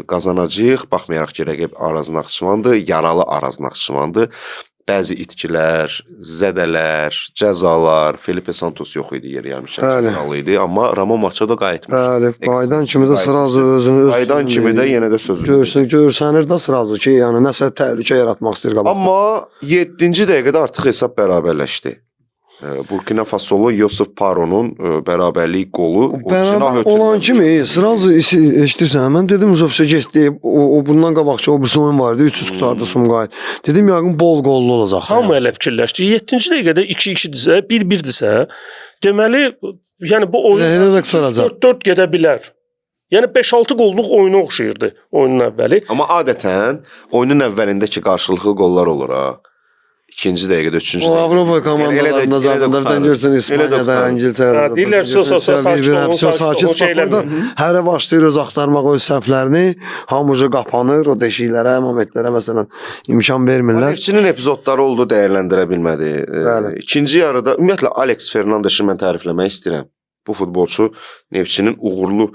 qazanacağıq. Baxmayaraq ki, rəqib Araz Naxçıvandır, yaralı Araz Naxçıvandır. Bəzi itkilər, zədələr, cəzalar, Felipe Santos yox idi, yer yarım Bəli. cəzalı idi, amma Ramon Machado qayıtmışdı. Bəli, qayıdan kimi də sırazı özünü öz Qayıdan kimi də yenə də sözünü. görsün, görsənir də sırazı ki, yəni nəsə təhlükə yaratmaq istəyir qabaqda. Amma 7-ci dəqiqədə artıq hesab bərabərləşdi. Burkina Fasolu Yusuf Paronun bərabərlik qolu o cinah Bərabər ötürməmiş. olan kimi sırazı eşidirsən. Mən dedim Uzovşa getdi. O bundan qabaqki o birisi oyun var idi. 3-3 qurtardı Sumqayıt. Dedim yəqin bol qollu olacaq. Hamı elə fikirləşdi. 7-ci dəqiqədə 2-2-dirsə, 1-1-dirsə, deməli, yəni bu oyun Elə də qurtaracaq. 4-4 gedə bilər. Yəni 5-6 qolluq oyuna oxşayırdı oyunun əvvəli. Amma adətən oyunun əvvəlində ki qarşılıqlı qollar olur ha. İkinci dəqiqədə, üçüncü O dəqiqədə. Avropa Elə də- komandalarında elə də zadında bir dənə qurtarır. görsən Elə də İspaniyada, qurtarır. İngiltərədə. Ha, deyirlər, sus, sus, sus, sakit olun, sakit olun, şey Bak orada hərə başlayır öz axtarmağa öz səhvlərini, hamıca qapanır o deşiklərə, momentlərə məsələn imkan vermirlər. Neftçinin epizodları oldu, dəyərləndirə bilmədi. Bəli. İkinci yarıda ümumiyyətlə Alex Fernandeşi mən tərifləmək istəyirəm. Bu futbolçu Neftçinin uğurlu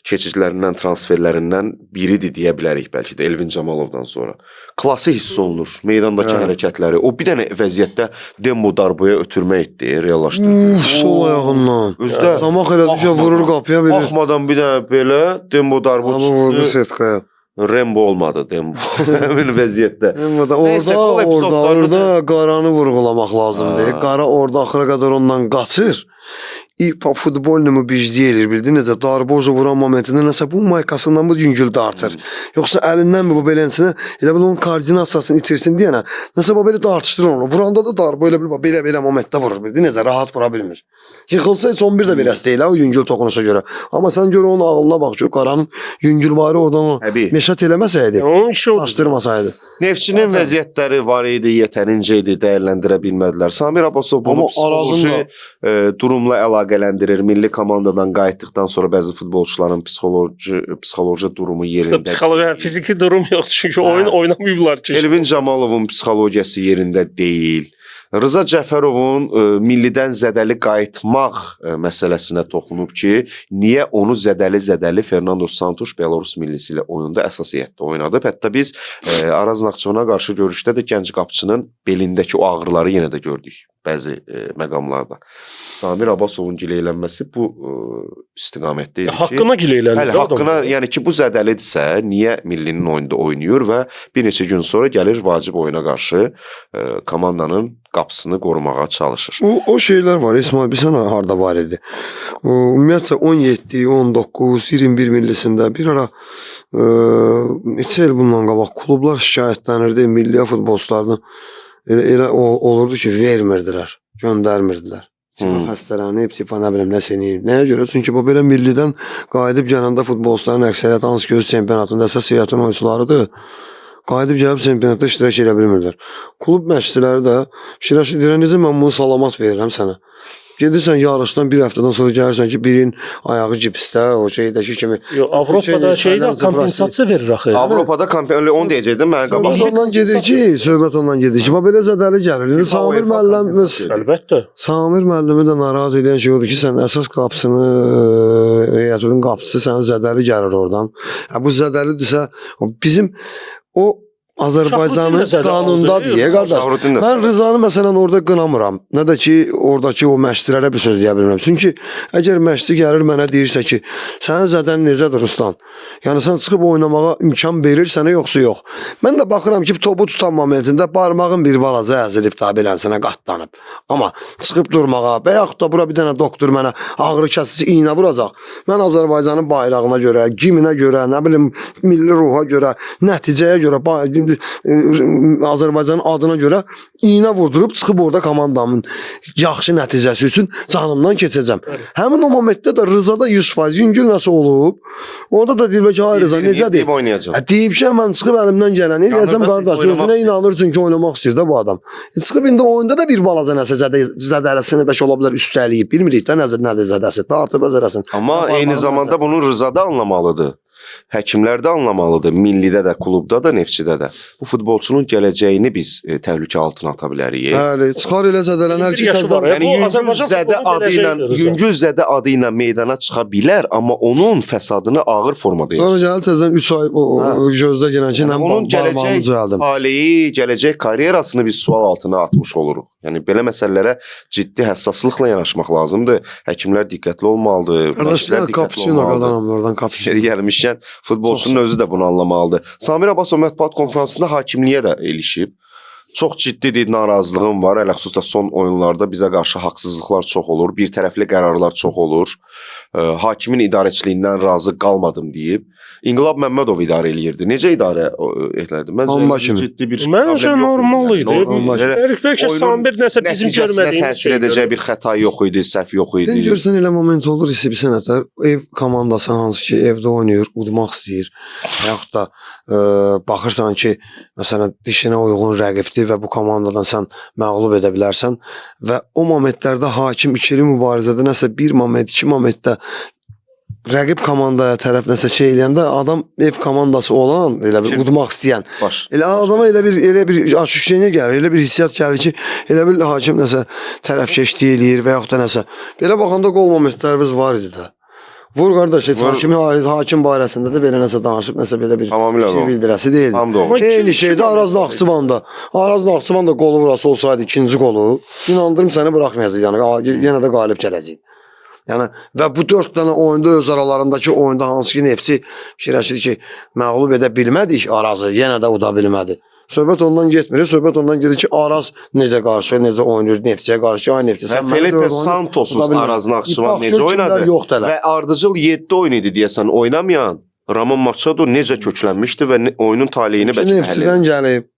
keçidlərindən, transferlərindən biridir deyə bilərik bəlkə də Elvin Camalovdan sonra. Klası hiss olunur meydandakı Bəli. hərəkətləri. O bir dənə vəziyyətdə Dembo Darboya ötürmə etdi, reallaşdırdı. Uf, sol ayağından. Özdə Zamaq elədi ki, vurur qapıya bir. Baxmadan bir dənə belə Dembo Darbo Amma vurdu çıxdı. setkaya. Rembo olmadı Dembo. Həmin vəziyyətdə. Orada, Neysə, qol orada, epizodlarını orada qaranı vurğulamaq lazımdır. Ha. Qara orada axıra qədər ondan qaçır. İ futbolnumu bicdi eləyir, bildin necə? Darbozu vuran momentində nəsə bu maykasından bu yüngül dartır. Yoxsa əlindən mi bu beləsinə, elə bil onun koordinasiyasını itirsin deyənə, nəsə bu belə dartışdırır onu. Vuranda da darbo elə bil bax, belə-belə momentdə vurur, bildin necə? Rahat vura bilmir. Yıxılsa heç 11 də verəsi deyil ha, o yüngül toxunuşa görə. Amma sən gör onun ağılına bax ki, qaranın yüngülvari oradan o Təbii. meşət eləməsəydi, Yəni onun işi odur. açdırmasaydı. Neftçinin vəziyyətləri var idi, yetərincə idi, dəyərləndirə bilmədilər. Samir Abbasov bunu Amma psixoloji Arazın durumla əlaqələndirir. Milli komandadan qayıtdıqdan sonra bəzi futbolçuların psixoloji durumu yerində. Psixoloji, yəni fiziki durum yoxdur çünki oyun oynamayıblar ki. Elvin Camalovun psixologiyası yerində deyil. Rıza Cəfərovun millidən zədəli qayıtmaq məsələsinə toxunub ki, niyə onu zədəli-zədəli Fernando Santos Belarus millisi ilə oyunda əsas heyətdə oynadıb. Hətta biz Araz Naxçıvana qarşı görüşdə də gənc qapıçının belindəki o ağrıları yenə də gördük. bəzi məqamlarda. Samir Abbasovun gileylənməsi bu istiqamətdə idi ki, Haqqına gileylənir. Bəli, haqqına, yəni ki, bu zədəlidirsə, niyə millinin oyunda oynayır və bir neçə gün sonra gəlir vacib oyuna qarşı komandanın qapısını qorumağa çalışır. O şeylər var İsmail, bilirsən harda var idi. O, ümumiyyətcə 17, 19, 21 millisində bir ara neçə il bundan qabaq klublar şikayətlənirdi milliyə futbolçularını. Elə olurdu ki, vermirdilər, göndərmirdilər. Tipa xəstələnib, tipa nə bilim nəsə eləyib. Nəyə görə? Çünki bu belə millidən qayıdıb gələndə futbolçuların əksəriyyəti hansı ki öz çempionatında əsas heyətin oyunçularıdır. Qayıdıb gəlib çempionatda iştirak edə bilmirlər. Klub məşqçiləri də fikirləşir, deyirlər, necə mən bunu salamat verirəm sənə. Gedirsən yarışdan bir həftədən sonra gəlirsən ki, birinin ayağı gipsdə, o şeydəki kimi. Yox, Avropada şeydə kompensasiya verir axı. Avropada kampion onu deyəcəkdim mən qabaq. Söhbət ondan gedir ki, söhbət ondan gedir ki, bax belə zədəli gəlir. İndi Samir müəllim Əlbəttə. Samir müəllimi də narahat edən şey odur ki, sən əsas qapısını, heyətinin qapısı sənə zədəli gəlir oradan. Hə, bu zədəlidirsə, bizim o Azərbaycanın qanunda deyə qardaş. Mən Rızanı məsələn orada qınamıram. Nə də ki oradakı o məşqçilərə bir söz deyə bilmirəm. Çünki əgər məşqçi gəlir mənə deyirsə ki, sənin zədən necədir Ruslan? Yəni sən çıxıb oynamağa imkan verir sənə yoxsa yox? Mən də baxıram ki, topu tutan momentində barmağın bir balaca əzilib da beləsinə qatlanıb. Amma çıxıb durmağa və yaxud da bura bir dənə doktor mənə ağrı kəsici iynə vuracaq. Mən Azərbaycanın bayrağına görə, giminə görə, nə bilim milli ruha görə, nəticəyə görə, Azərbaycanın adına görə iynə vurdurub çıxıb orada komandamın yaxşı nəticəsi üçün canımdan keçəcəm. Həmin o momentdə də Rızada 100% yüngül nəsə olub. Orada da deyirlər ki, ay Rıza necədir? Deyib ki, mən çıxıb əlimdən gələni eləyəcəm qardaş. Özünə inanır çünki oynamaq istəyir də bu adam. Çıxıb indi oyunda da bir balaca nəsə zədələsini bəlkə ola bilər üstələyib. Bilmirik də nədir zədəsi. Dartıb zədəsini. Amma eyni zamanda bunu Rıza da anlamalıdır. Həkimlər də anlamalıdır. Millidə də, klubda da, Neftçidə də. Bu futbolçunun gələcəyini biz təhlükə altına ata bilərik. Bəli, çıxar elə zədələnər ki, təzədən. Yəni yüngül zədə adı ilə meydana çıxa bilər, amma onun fəsadını ağır formada yaşayır. Sonra gəlir təzədən 3 ay gözdə gələn ki, yəni, onun gələcək taleyi, gələcək karyerasını biz sual altına atmış oluruq. Yəni belə məsələlərə ciddi həssaslıqla yanaşmaq lazımdır. Həkimlər diqqətli olmalıdır. Qardaşlar, kapuçino qazanam oradan kapuçino. Geri gəlmişkən futbolçunun özü də bunu anlamalıdır. Samir Abbasov mətbuat konfransında hakimliyə də ilişib. Çox ciddi narazılığım var. Hələ xüsusilə son oyunlarda bizə qarşı haqsızlıqlar çox olur. Bir tərəfli qərarlar çox olur. Hakimin idarəçiliyindən razı qalmadım deyib. İnqilab Məmmədov idarə eləyirdi. Necə idarə elədi? Məncə ciddi bir Məncə normal idi. Bəlkə Samir nəsə bizim görmədiyimiz təsir edəcək bir xəta yox idi, səhv yox idi. Sən görsən elə moment olur isə bir sənətlər ev komandası hansı ki evdə oynayır, udmaq istəyir. Və yaxud da baxırsan ki, məsələn dişinə uyğun rəqibdir və bu komandadan sən məğlub edə bilərsən və o momentlərdə hakim ikili mübarizədə nəsə bir moment, iki momentdə rəqib komandaya tərəf nəsə şey eləyəndə adam ev komandası olan, elə bir udmaq istəyən. Elə adama elə bir aşüşeniyə gəlir, elə bir hissiyat gəlir ki, elə bir hakim nəsə tərəfkeşlik eləyir və yaxud da nəsə. Belə baxanda qol momentlərimiz var idi də. Vur qardaş, heç hakim barəsində də belə nəsə danışıb, nəsə belə bir şey bildirəsi deyildi. Eyni şeydə Araz Naxçıvanda. Araz Naxçıvanda qolu vurası olsaydı ikinci qolu, inandırım səni buraxmayacaq, yəni yenə də qalib gələcək. Yəni və bu 4 dənə oyunda öz aralarındakı oyunda hansı ki Neftçi fikirləşir ki, məğlub edə bilmədik Arazı, yenə də uda bilmədi. Söhbət ondan getmir. Söhbət ondan gedir ki, Araz necə qarşı, necə oynayır Neftçiyə qarşı, ay Neftçi sən Felipe Santosuz Araz Naxçıvan necə oynadı? Və ardıcıl 7 oyun idi deyəsən oynamayan Ramon Machado necə köklənmişdi və oyunun taleyini bəlkə həll etdi. Neftçidən gəlib.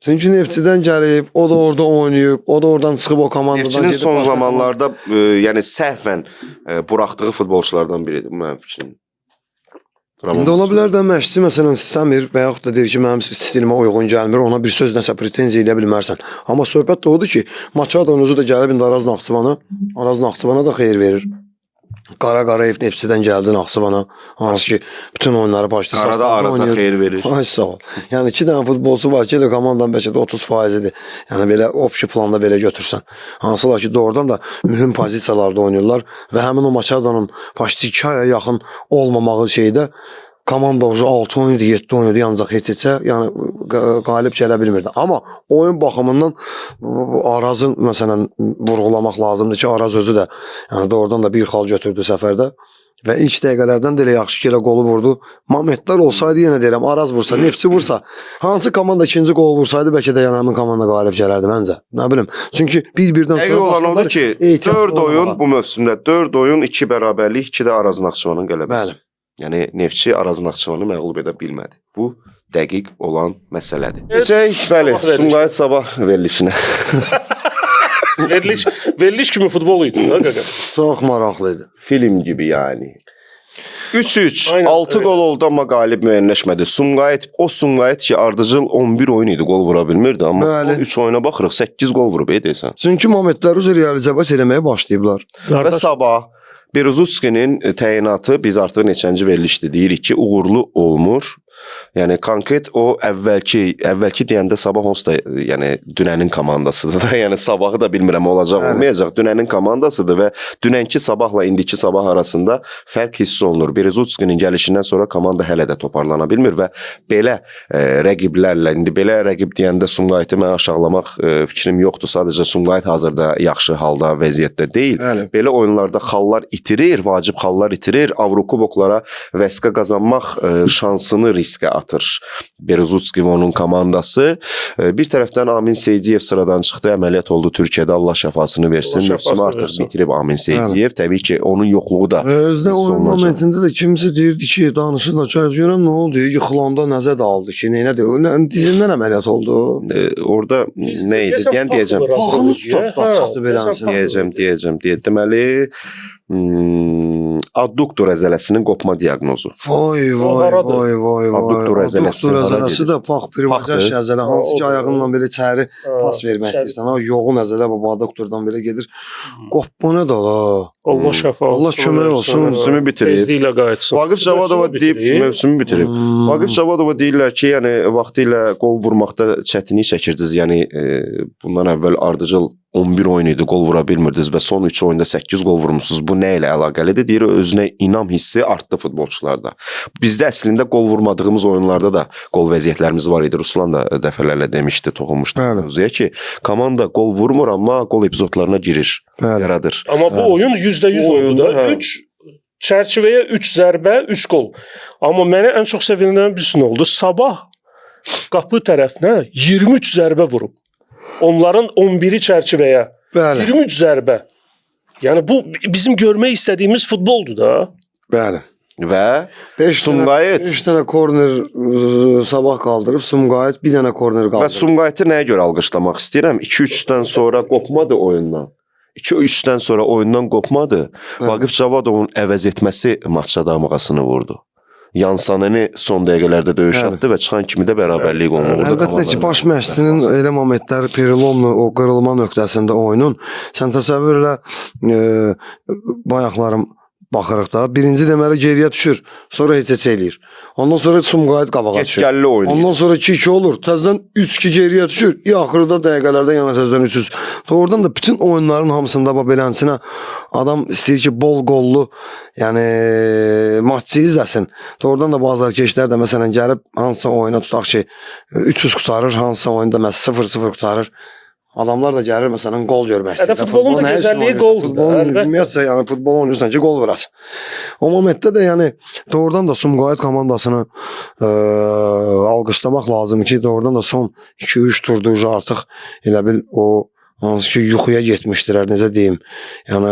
Çünki Neftçidən gəlib, o da orada oynayıb, o da oradan çıxıb o komandadan Neftçinin son zamanlarda yəni səhvən buraxdığı futbolçulardan biridir bu mənim fikrim. İndi ola bilər də məşqçi məsələn istəmir və yaxud da deyir ki, mənim stilimə uyğun gəlmir, ona bir söz nəsə pretenziya eləyə bilmərsən. Amma söhbət də odur ki, Machado'nun özü də gəlib indi Araz Naxçıvana, Araz Naxçıvana da xeyir verir. Qara Qarayev Neftçidən gəldi Naxçıvana. Hansı ki, bütün oyunları başda Qara da Araza xeyir verir. Ay sağ ol. Yəni 2 dənə futbolçu var ki, elə komandanın bəlkə də 30%-dir. Yəni belə opşi planda belə götürsən. Hansılar ki, doğrudan da mühüm pozisiyalarda oynayırlar və həmin o Machado'nun başda 2 aya yaxın olmamağı şeydə Komanda 6 oyun idi, 7 oyun idi, ancaq heç-heçə, yəni qalib gələ bilmirdi. Amma oyun baxımından Arazın məsələn vurğulamaq lazımdır ki, Araz özü də yəni doğrudan da bir xal götürdü səfərdə və ilk dəqiqələrdən də elə yaxşı ki, elə qolu vurdu. Mamedlər olsaydı yenə deyirəm, Araz vursa, Neftçi vursa, hansı komanda ikinci qolu vursaydı bəlkə də yəni həmin komanda qalib gələrdi məncə. Nə bilim. Çünki bir-birdən Dəqiq olan başladılar odur ki, ehtiyatlı 4 oyun olmağa. bu mövsümdə 4 oyun, 2 bərabərlik, 2 də Araz Naxçıvanın qələbəsi. Bəli. Yəni Neftçi Araz Naxçıvanı məğlub edə bilmədi. Bu dəqiq olan məsələdir. Keçək, bəli, Sabah verilişi. Sumqayıt sabah verilişinə. Veriliş kimi futbol idi da qaqa. Çox maraqlı idi. Film gibi yəni. 3-3, Aynen 6 öyle. gol oldu amma qalib müəyyənləşmədi. Sumqayıt, o Sumqayıt ki, ardıcıl 11 oyun idi, qol vura bilmirdi, amma Bəli. son 3 oyuna baxırıq, 8 qol vurub deyəsən. Çünki Mamedlər üzr realizə eləməyə başlayıblar. Və sabah Berezutskinin təyinatı biz artıq neçənci verilişdir deyirik ki, uğurlu olmur. Yəni konkret o əvvəlki deyəndə sabah onsuz da yəni dünənin komandasıdır da. Yəni sabahı da bilmirəm olacaq, Bəli. olmayacaq. Dünənin komandasıdır və dünənki sabahla indiki sabah arasında fərq hiss olunur. Berezutskinin gəlişindən sonra komanda hələ də toparlana bilmir və belə rəqiblərlə indi belə rəqib deyəndə Sumqayıtı mən aşağılamaq fikrim yoxdur. Sadəcə Sumqayıt hazırda yaxşı halda, vəziyyətdə deyil. Bəli. Belə oyunlarda xallar itirir, vacib xallar itirir. Avrokuboklara vəsiqə qazanmaq şansını riskə atır Berezutski və onun komandası. Bir tərəfdən Amin Seydiyev sıradan çıxdı, əməliyyat oldu Türkiyədə. Allah şəfasını versin. Allah Mövsümü şəfasını artıq versin. bitirib Amin Seydiyev. Təbii ki, onun yoxluğu da Özdə hiss oyun olunacaq. momentində də kimsə deyirdi ki, danışırlar ki, görən nə oldu? Yıxılanda nəzə də aldı ki, nəynədir? Dizindən əməliyyat oldu. Orada nə idi? Deyən deyəcəm. Paxını tutar, çıxdı beləmsin. Deyəcəm. Deməli, adduktor əzələsinin qopma diaqnozu. Vay O vay haradır? vay vay vay. Adduktor əzələsi Adduktor hara əzələsi gedir? də pax privacəş Paxdır. əzələ hansı ki O, o, ayağınla belə içəri pas vermək istəyirsən. Ha yoğun əzələ bu adduktordan belə gedir. Qopma nə də la. Allah şəfa Allah kömək olsun. Mövsümü bitirib. Tezliklə qayıtsın. Vaqif Cavadova deyib mövsümü bitirib. Vaqif Cavadova deyirlər ki, yəni vaxtilə qol vurmaqda çətinlik çəkirdiniz. Yəni bundan əvvəl ardıcıl 11 oyun idi, qol vura bilmirdiniz və son 3 oyunda 8 qol vurmusunuz. Bu nə ilə əlaqəlidir? Deyir, özünə inam hissi artdı futbolçularda. Bizdə əslində qol vurmadığımız oyunlarda da qol vəziyyətlərimiz var idi. Ruslan da dəfələrlə demişdi, toxunmuşdu Bəli. mövzuya ki, komanda qol vurmur, amma qol epizodlarına girir, Bəli. yaradır. Amma bu oyun %100 Bu oldu oyunda, da. hə. 3 çərçivəyə 3 zərbə, 3 qol. Amma mənə ən çox sevindirən birisi nə oldu? Sabah qapı tərəfinə 23 zərbə vurub. Onların 11-i çərçivəyə. Bəli. 23 zərbə. Yəni bu bizim görmək istədiyimiz futboldur da. Bəli. Və 5 Sumqayıt 5 dənə korner sabah qaldırıb, Sumqayıt bir dənə korner Və qaldırıb. Sumqayıtı nəyə görə alqışlamaq istəyirəm? 2-3-dən sonra qopmadı oyundan. 2-3-dən sonra oyundan qopmadı. Bəli. Vaqif Cavadovun əvəz etməsi maçda damğasını vurdu. Yansaneni son dəqiqələrdə döyüş Bəli. atdı və çıxan kimi də bərabərlik oldu. Orada Əlbəttə ki, komandanın baş məşqçinin elə momentlər perelomlu o qırılma nöqtəsində oyunun sən təsəvvür elə bayaqlarım baxırıq da. Birinci deməli geriyə düşür, sonra heç eləyir. Ondan sonra Sumqayıt qabağa düşür. Get-gəlli oynayır. Ondan sonra 2-2 olur. Təzədən 3-2 geriyə düşür. Ya axırda dəqiqələrdə yəni təzədən 3-3. Doğrudan da bütün oyunların hamısında bax beləsinə adam istəyir ki, bol qollu, yəni matçı izləsin. Doğrudan da bazı azarkeşlər də məsələn gəlib hansısa oyuna tutaq ki, 3-3 qurtarır, hansısa oyunda məsələn 0-0 qurtarır. Adamlar da gəlir məsələn qol görmək Hələ istəyir. futbolun da Futbol nə üçün gözəlliyi oynayırsan? qoldur da, Futbolun əlbəttə. ümumiyyətcə yəni futbol oynayırsan ki, qol vurasan. O momentdə də yəni doğrudan da Sumqayıt komandasını alqışlamaq lazım ki, doğrudan da son 2-3 turda artıq elə bil o hansı ki yuxuya getmişdilər, necə deyim. Yəni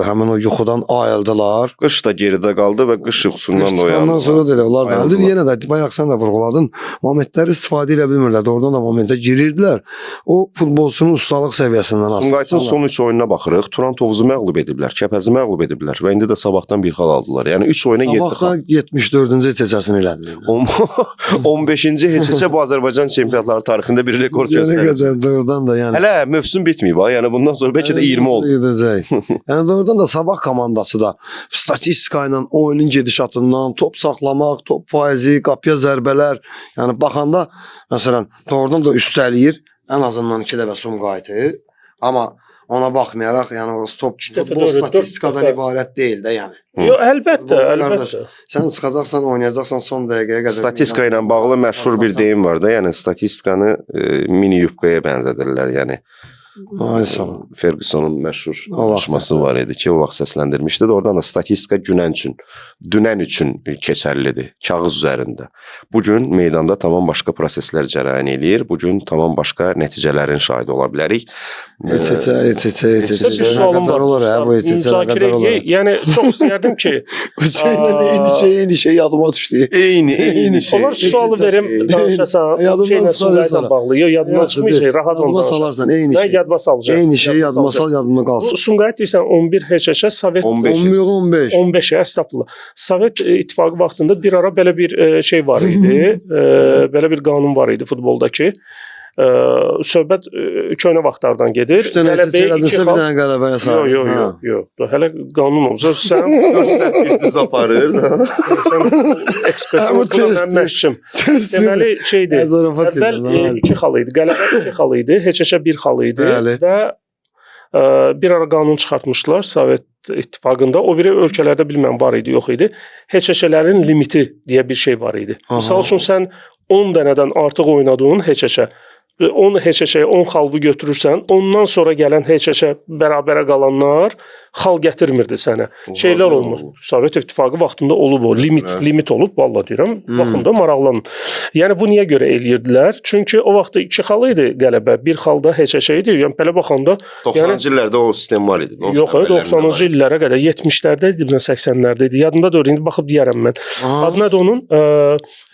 həmin o yuxudan ayıldılar. Qış da geridə qaldı və qış yuxusundan da Ondan oyandı. sonra da elə onlar da. Ayıldılar. Yenə də bayaq sən də vurğuladın. Momentləri istifadə edə bilmirlər. Doğrudan da momentə girirdilər. O futbolçunun ustalıq səviyyəsindən asılı. Sumqayıtın son 3 oyununa baxırıq. Turan Tovuzu məğlub ediblər, Kəpəzi məğlub ediblər və indi də sabahdan bir xal aldılar. Yəni 3 oyuna 7 Sabah da xal. 74-cü hissəsini elədilər. 15-ci heç-heçə bu Azərbaycan çempionatları tarixində bir rekord Nə göstərir. qədər doğrudan da yəni. Hələ mövsüm bitməyib ha. Yəni bundan sonra bəlkə də 20 oldu. Gedəcək. Yəni doğrudan da sabah komandası da statistika ilə oyunun gedişatından, top saxlamaq, top faizi, qapıya zərbələr, yəni baxanda məsələn doğrudan da üstələyir ən azından 2 dəfə Sumqayıtı. Amma Ona baxmayaraq, yəni o stop dəfə futbol dörd, dörd statistikadan dəfə. ibarət deyil də, yəni. Yox, əlbəttə, Futbol qardaş, əlbəttə. Sən çıxacaqsan, oynayacaqsan son dəqiqəyə qədər. Statistika ilə bağlı məşhur bir deyim var da, yəni statistikanı mini yubkaya bənzədirlər, yəni. Ay sağ ol. Fergusonun məşhur O vaxt. danışması var idi ki, o vaxt səsləndirmişdi də, oradan da statistika günən üçün, dünən üçün keçərlidir kağız üzərində. Bu gün meydanda tamam başqa proseslər cərəyan eləyir. Bu gün tamam başqa nəticələrin şahidi ola bilərik. EÇÇ, EÇÇ, EÇÇ. Bir Nə sualım qədər var. olur hə bu EÇÇ, nə Müzakirə qədər olur. eləyək. Yəni çox istərdim ki, Bu şeylə eyni şey, eyni şey yadıma düşdü. Eyni şey. onlar sualı verim danışasan, Yadımdan şeylə çıxarır Sumqayıtla sonra. bağlı. Yox, yadımdan Yaxşı, çıxmayacaq, rahat ol Yadıma danışa. salarsan eyni Mən şey. yadıma salacağam. Eyni şey yadıma salacağam. sal, yadıma qalsın. Bu Sumqayıt deyirsən 11 HÇÇ Sovet 15. 11 15. 15 əstəğfurullah. Sovet İttifaqı vaxtında bir ara belə bir şey var idi. Belə bir qanun var idi futboldakı. Söhbət köhnə vaxtlardan gedir. 3 dənə EÇÇ Qələbəyə iki elədinsə bir xal- dənə qələbəyə Yox, sahib. yox, Hə. yox, yox. Hələ qanun olsa sən Dörd səhv bir düz aparır. sən ekspert Hə, bu ol, buna mənim testdir. məşqçim. Testdir. Deməli şeydir. Hə, zarafat Əvvəl edirəm, bəli. iki xal idi. Qələbə iki xal idi, heç-heçə bir xal idi Bəli. və bir ara qanun çıxartmışdılar Sovet İttifaqında. O biri ölkələrdə bilmirəm var idi, yox idi. Heç-heçələrin limiti deyə bir şey var idi. Aha. Məsəl üçün sən 10 dənədən artıq oynadığın heç-heçə 10 heç-heçəyə 10 xallı götürürsən, ondan sonra gələn heç-heçə bərabərə qalanlar xal gətirmirdi sənə. Şeylər olmur. Sovet İttifaqı vaxtında olub o limit, Hə. limit olub vallahi deyirəm. Hmm. Baxın da maraqlanın. Yəni bu niyə görə eləyirdilər? Çünki o vaxtda iki xal idi qələbə, bir xal da heç-heçə idi. Yəni belə baxanda 90-cı illərdə o sistem var idi. yox, 90-cı illərə qədər 70-lərdə idi, bilməm 80-lərdə idi. Yadımda deyil, indi baxıb deyərəm mən. Aha. Adı nədir onun?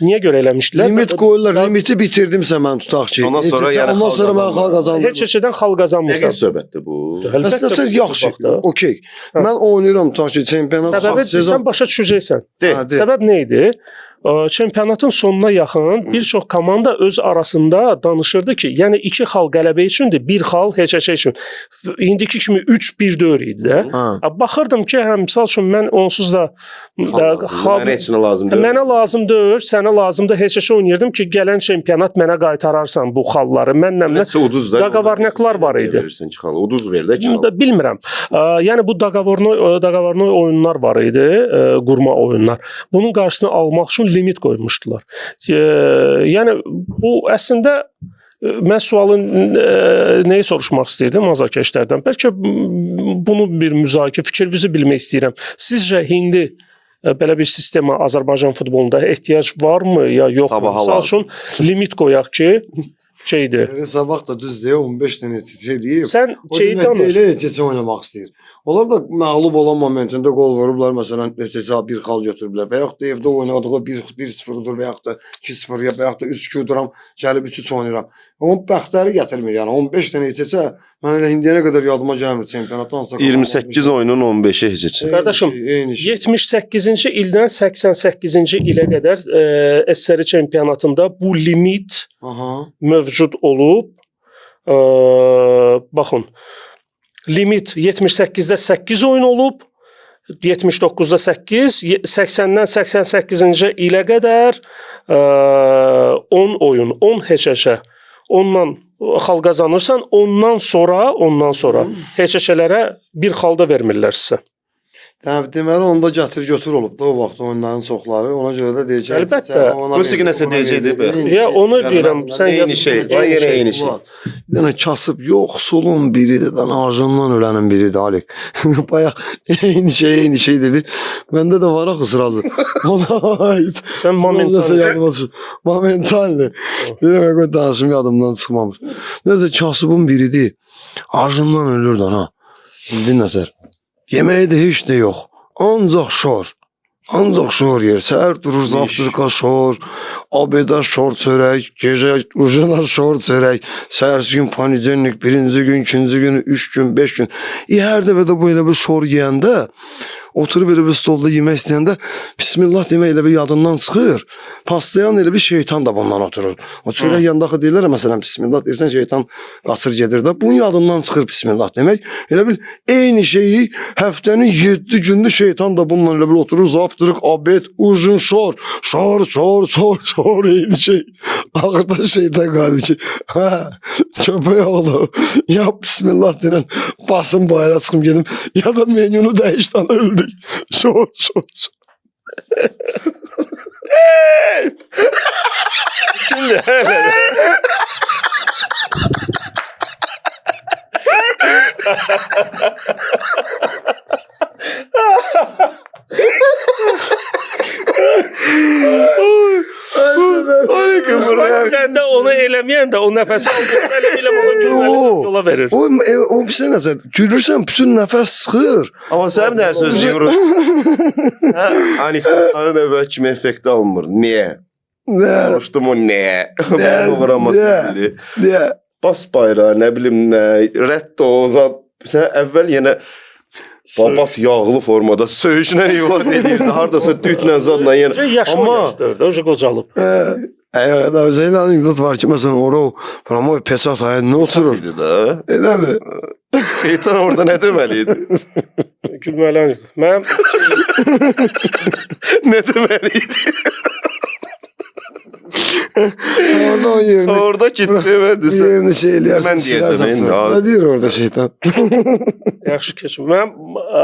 Niyə görə eləmişdilər? Limit qoyurlar. Limiti bitirdimsə mən tutaq ki. Ondan sonra EÇÇ, yəni ondan xal sonra mən xal qazanmır. qazandım. Heç-heçədən xal qazanmırsan. Nəqən söhbətdir bu? Əlbəttə, Məsələn, bu yaxşı. vaxtda. Okey. Mən oynayıram tutaq ki, çempionat Səbəbi sən başa düşəcəksən. De. Hə, de. Səbəb nə idi? Çempionatın sonuna yaxın bir çox komanda öz arasında danışırdı ki, yəni iki xal qələbə üçündür, bir xal heç-heçə üçün. İndiki kimi 3-1 deyil idi də. Hə. Baxırdım ki, hə, misal üçün mən onsuz da Xal mənə heç nə lazım deyil. Mənə lazım deyil, sənə lazımdır. Heç-heçə oynayırdım ki, gələn çempionat mənə qaytararsan bu xalları. Mənlə nə Nəsə uduz da. Daqavarnaklar var idi. Verirsən ki, xal. Uduz ver də ki. Bunu da bilmirəm. Yəni bu daqavornoy oyunlar var idi, qurma oyunlar. Bunun qarşısını almaq üçün limit qoymuşdular. Yəni bu əslində mən sualın nəyi soruşmaq istəyirdim azarkeşlərdən. Bəlkə bunu bir müzakirə fikrinizi bilmək istəyirəm. Sizcə indi belə bir sistemə Azərbaycan futbolunda ehtiyac varmı ya yoxmu? Sabaha Məsəl lazım. üçün limit qoyaq ki, şeydir. Elə sabah da düz deyə 15 dənə EÇÇ eləyib. Sən O şeyi demək danış. deyil, EÇÇ oynamaq istəyir. Onlar da məğlub olan momentində qol vurublar, məsələn, EÇÇ bir xal götürüblər və yaxud da evdə oynadığı 1-0 udur və yaxud da 2-0 ya və yaxud da 3-2 uduram, gəlib 3-3 oynayıram. Onun bəxtləri gətirmir, yəni 15 dənə EÇÇ mən elə indiyənə qədər yadıma gəlmir çempionatdan hansısa komanda 28 oyunun 15-i heç heç. Eyni Qardaşım, şey, eyni şey. 78-ci ildən 88-ci ilə qədər SSR çempionatında bu limit Aha. mövcud olub. Baxın. Limit 78-də 8 oyun olub. 79-da 8, 80-dən 88-ci ilə qədər 10 oyun, 10 heç-heçə. Ondan xal qazanırsan, ondan sonra heç-heçələrə bir xal da vermirlər sizə. Deməli onda gətir götür olub da o vaxt oyunların çoxları. Ona görə də deyəcək. Əlbəttə. Musiqi nəsə deyəcəkdi bayaq. Ya onu deyirəm, sən Eyni şey, Eyni yenə eyni şey. Bir dənə kasıb yoxsulun biridir, dan acından ölənin biridir Alik. Bayaq eyni şey, eyni şey dedi. Məndə də var axı sırazı. Ona ait. Sən Nəsə momentan yadıma düşür. Momentalni. Bir dəfə qoy danışım yadımdan çıxmamış. Nəsə kasıbın biridir. Acından ölür də ha. İndi nətər? Yeməyi də heç də yox. Ancaq şor. Ancaq şor yer. Səhər durur zavtraka şor, obedə şor çörək, gecə ujina şor çörək, səhərsi gün panicennik, birinci gün, ikinci gün, 3 gün, 5 gün. Hər dəfə də bu elə bir şor yeyəndə, oturub elə bir stolda yemək istəyəndə Bismillah demək elə bir yadından çıxır. Paslayan elə bir şeytan da bundan oturur. O çörək yanında axı deyirlər məsələn Bismillah deyirsən şeytan qaçır gedir də. Bunun yadından çıxır Bismillah demək. Elə bil eyni şeyi həftənin 7 günü şeytan da bununla elə bil oturur. Zavtrıq, obed, ujin, şor. Şor, şor, şor, şor eyni şey. Axırda şeytan qaldı ki, hə, köpək oğlu, ya bismillah deyirəm, basın bayıra çıxım gedim, ya da menünü dəyişdən öldük. Şor, şor, şor. Kimdir? Hələ. Aleyküm Güləndə onu eləməyən də o nəfəsi aldığında elə biləm ona gülməli yola verir. O bir şey nəsə, gülürsən bütün nəfəs çıxır. Amma sən nə söz yürü. Sən anekdotların əvvəl kimi effekti alınmır. Niyə? Nə? Soruşdum o niyə? Mən uğramasın Niyə? dili. Niyə? Bas bayrağı, nə bilim nə, rədd o zat. Sən əvvəl yenə babat yağlı formada söyüşlə ivad edirdi. Hardasa dütlə zadla yenə. Yaşı Amma yaşdırdı, o qocalıb. Əyədə elə anekdot var ki, məsələn, ora o promoy peçat ayı nə oturur? idi da. Elədir. Şeytan orada nə deməli idi? Gülməli anekdot. Mənim Nə deməli idi? Orada o yerini, Orada ki demədi sən. yerini şey eləyərsən. Mən deyəcəm silərsən indi, sonra. ha. Nə deyir orada şeytan? yaxşı keçir. Mənim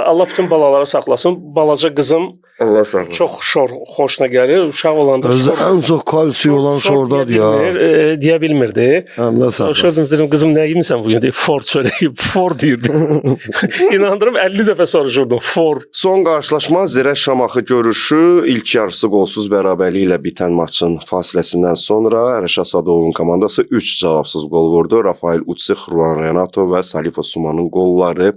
Allah bütün balaları saxlasın. Balaca qızım Allah saxlasın. çox şor xoşuna gəlir. Uşaq olanda Özü ən çox kalsiy olan şor şordadır deyə ya. bilmir, deyə bilmirdi. Allah saxlasın. Uşaq dedim qızım nə yemisən bu gün? Deyir, for çörəyi, for deyirdi. İnandırım 50 dəfə soruşurdum. For. Son qarşılaşma Zirə Şamaxı görüşü ilk yarısı qolsuz bərabərliklə bitən maçın fasiləsindən sonra Rəşad Sadıqovun komandası 3 cavabsız qol vurdu. Rafael Utsix, Ruan Renato və Salifo Sumanın qolları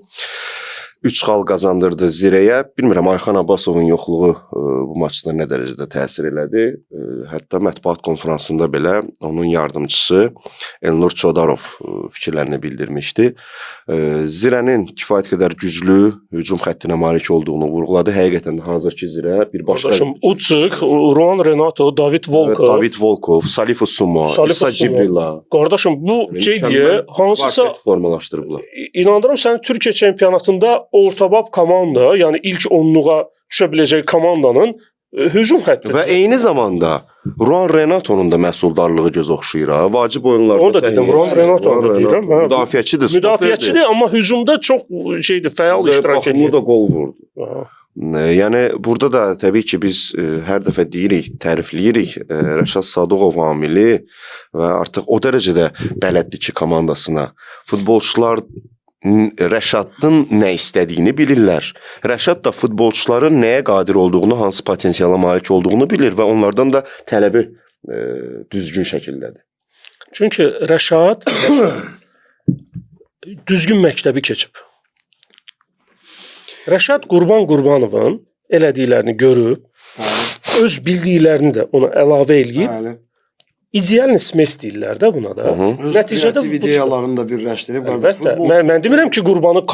3 xal qazandırdı Zirəyə. Bilmirəm Ayxan Abbasovun yoxluğu bu maçda nə dərəcədə təsir elədi. Hətta mətbuat konfransında belə onun yardımçısı Elnur Çodarov fikirlərini bildirmişdi. Zirənin kifayət qədər güclü hücum xəttinə malik olduğunu vurğuladı. Həqiqətən də hazırki Zirə bir başqa Qardaşım Utsik, Ruan Renato, David Volkov. David Volkov, Salifo Suma, Salifo İsa Suma. Cibrila. Qardaşım bu şey deyə hansısa kvartet formalaşdırıblar. İnandırım səni Türkiyə çempionatında ortabab komanda, yəni ilk onluğa düşə biləcək komandanın hücum xətti. Və eyni zamanda Ruan Renatonun da məhsuldarlığı göz oxşayır ha. Vacib oyunlarda Onu da dedim, səhiyyəsi. Ruan Renatonu da deyirəm, hə. Müdafiəçidir, Müdafiəçidir, amma hücumda çox şeydir, fəal iştirak Baxımlı edir. da qol vurdu. Aha. Yəni burada da təbii ki biz hər dəfə deyirik, tərifləyirik Rəşad Sadıqov amili və artıq o dərəcədə bələddir ki komandasına. Futbolçular Rəşadın nə istədiyini bilirlər. Rəşad da futbolçuların nəyə qadir olduğunu, hansı potensiala malik olduğunu bilir və onlardan da tələbi düzgün şəkildədir. Çünki Rəşad düzgün məktəbi keçib. Rəşad Qurban Qurbanovun elədiklərini görüb, öz bildiklərini də ona əlavə eləyib, Bəli. ideal smes deyirlər də buna da. Hı -hı. Öz Nəticədə kreativ bu çıxır. ideyalarını da birləşdirib. Əlbəttə. Futbol- Mən demirəm ki, Qurbanı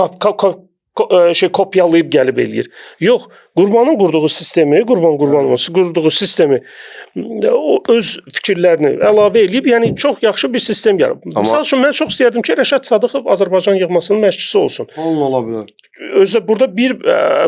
şey kopyalayıb gəlib eləyir. Yox, Qurbanın qurduğu sistemi, Qurban Qurbanovun qurduğu sistemi o öz fikirlərini əlavə eləyib, yəni çox yaxşı bir sistem yaradıb. Amma- Məsəl üçün mən çox istərdim ki, Rəşad Sadıqov Azərbaycan yığmasının məşqçisi olsun. Onunla ola bilər. Özdə burada bir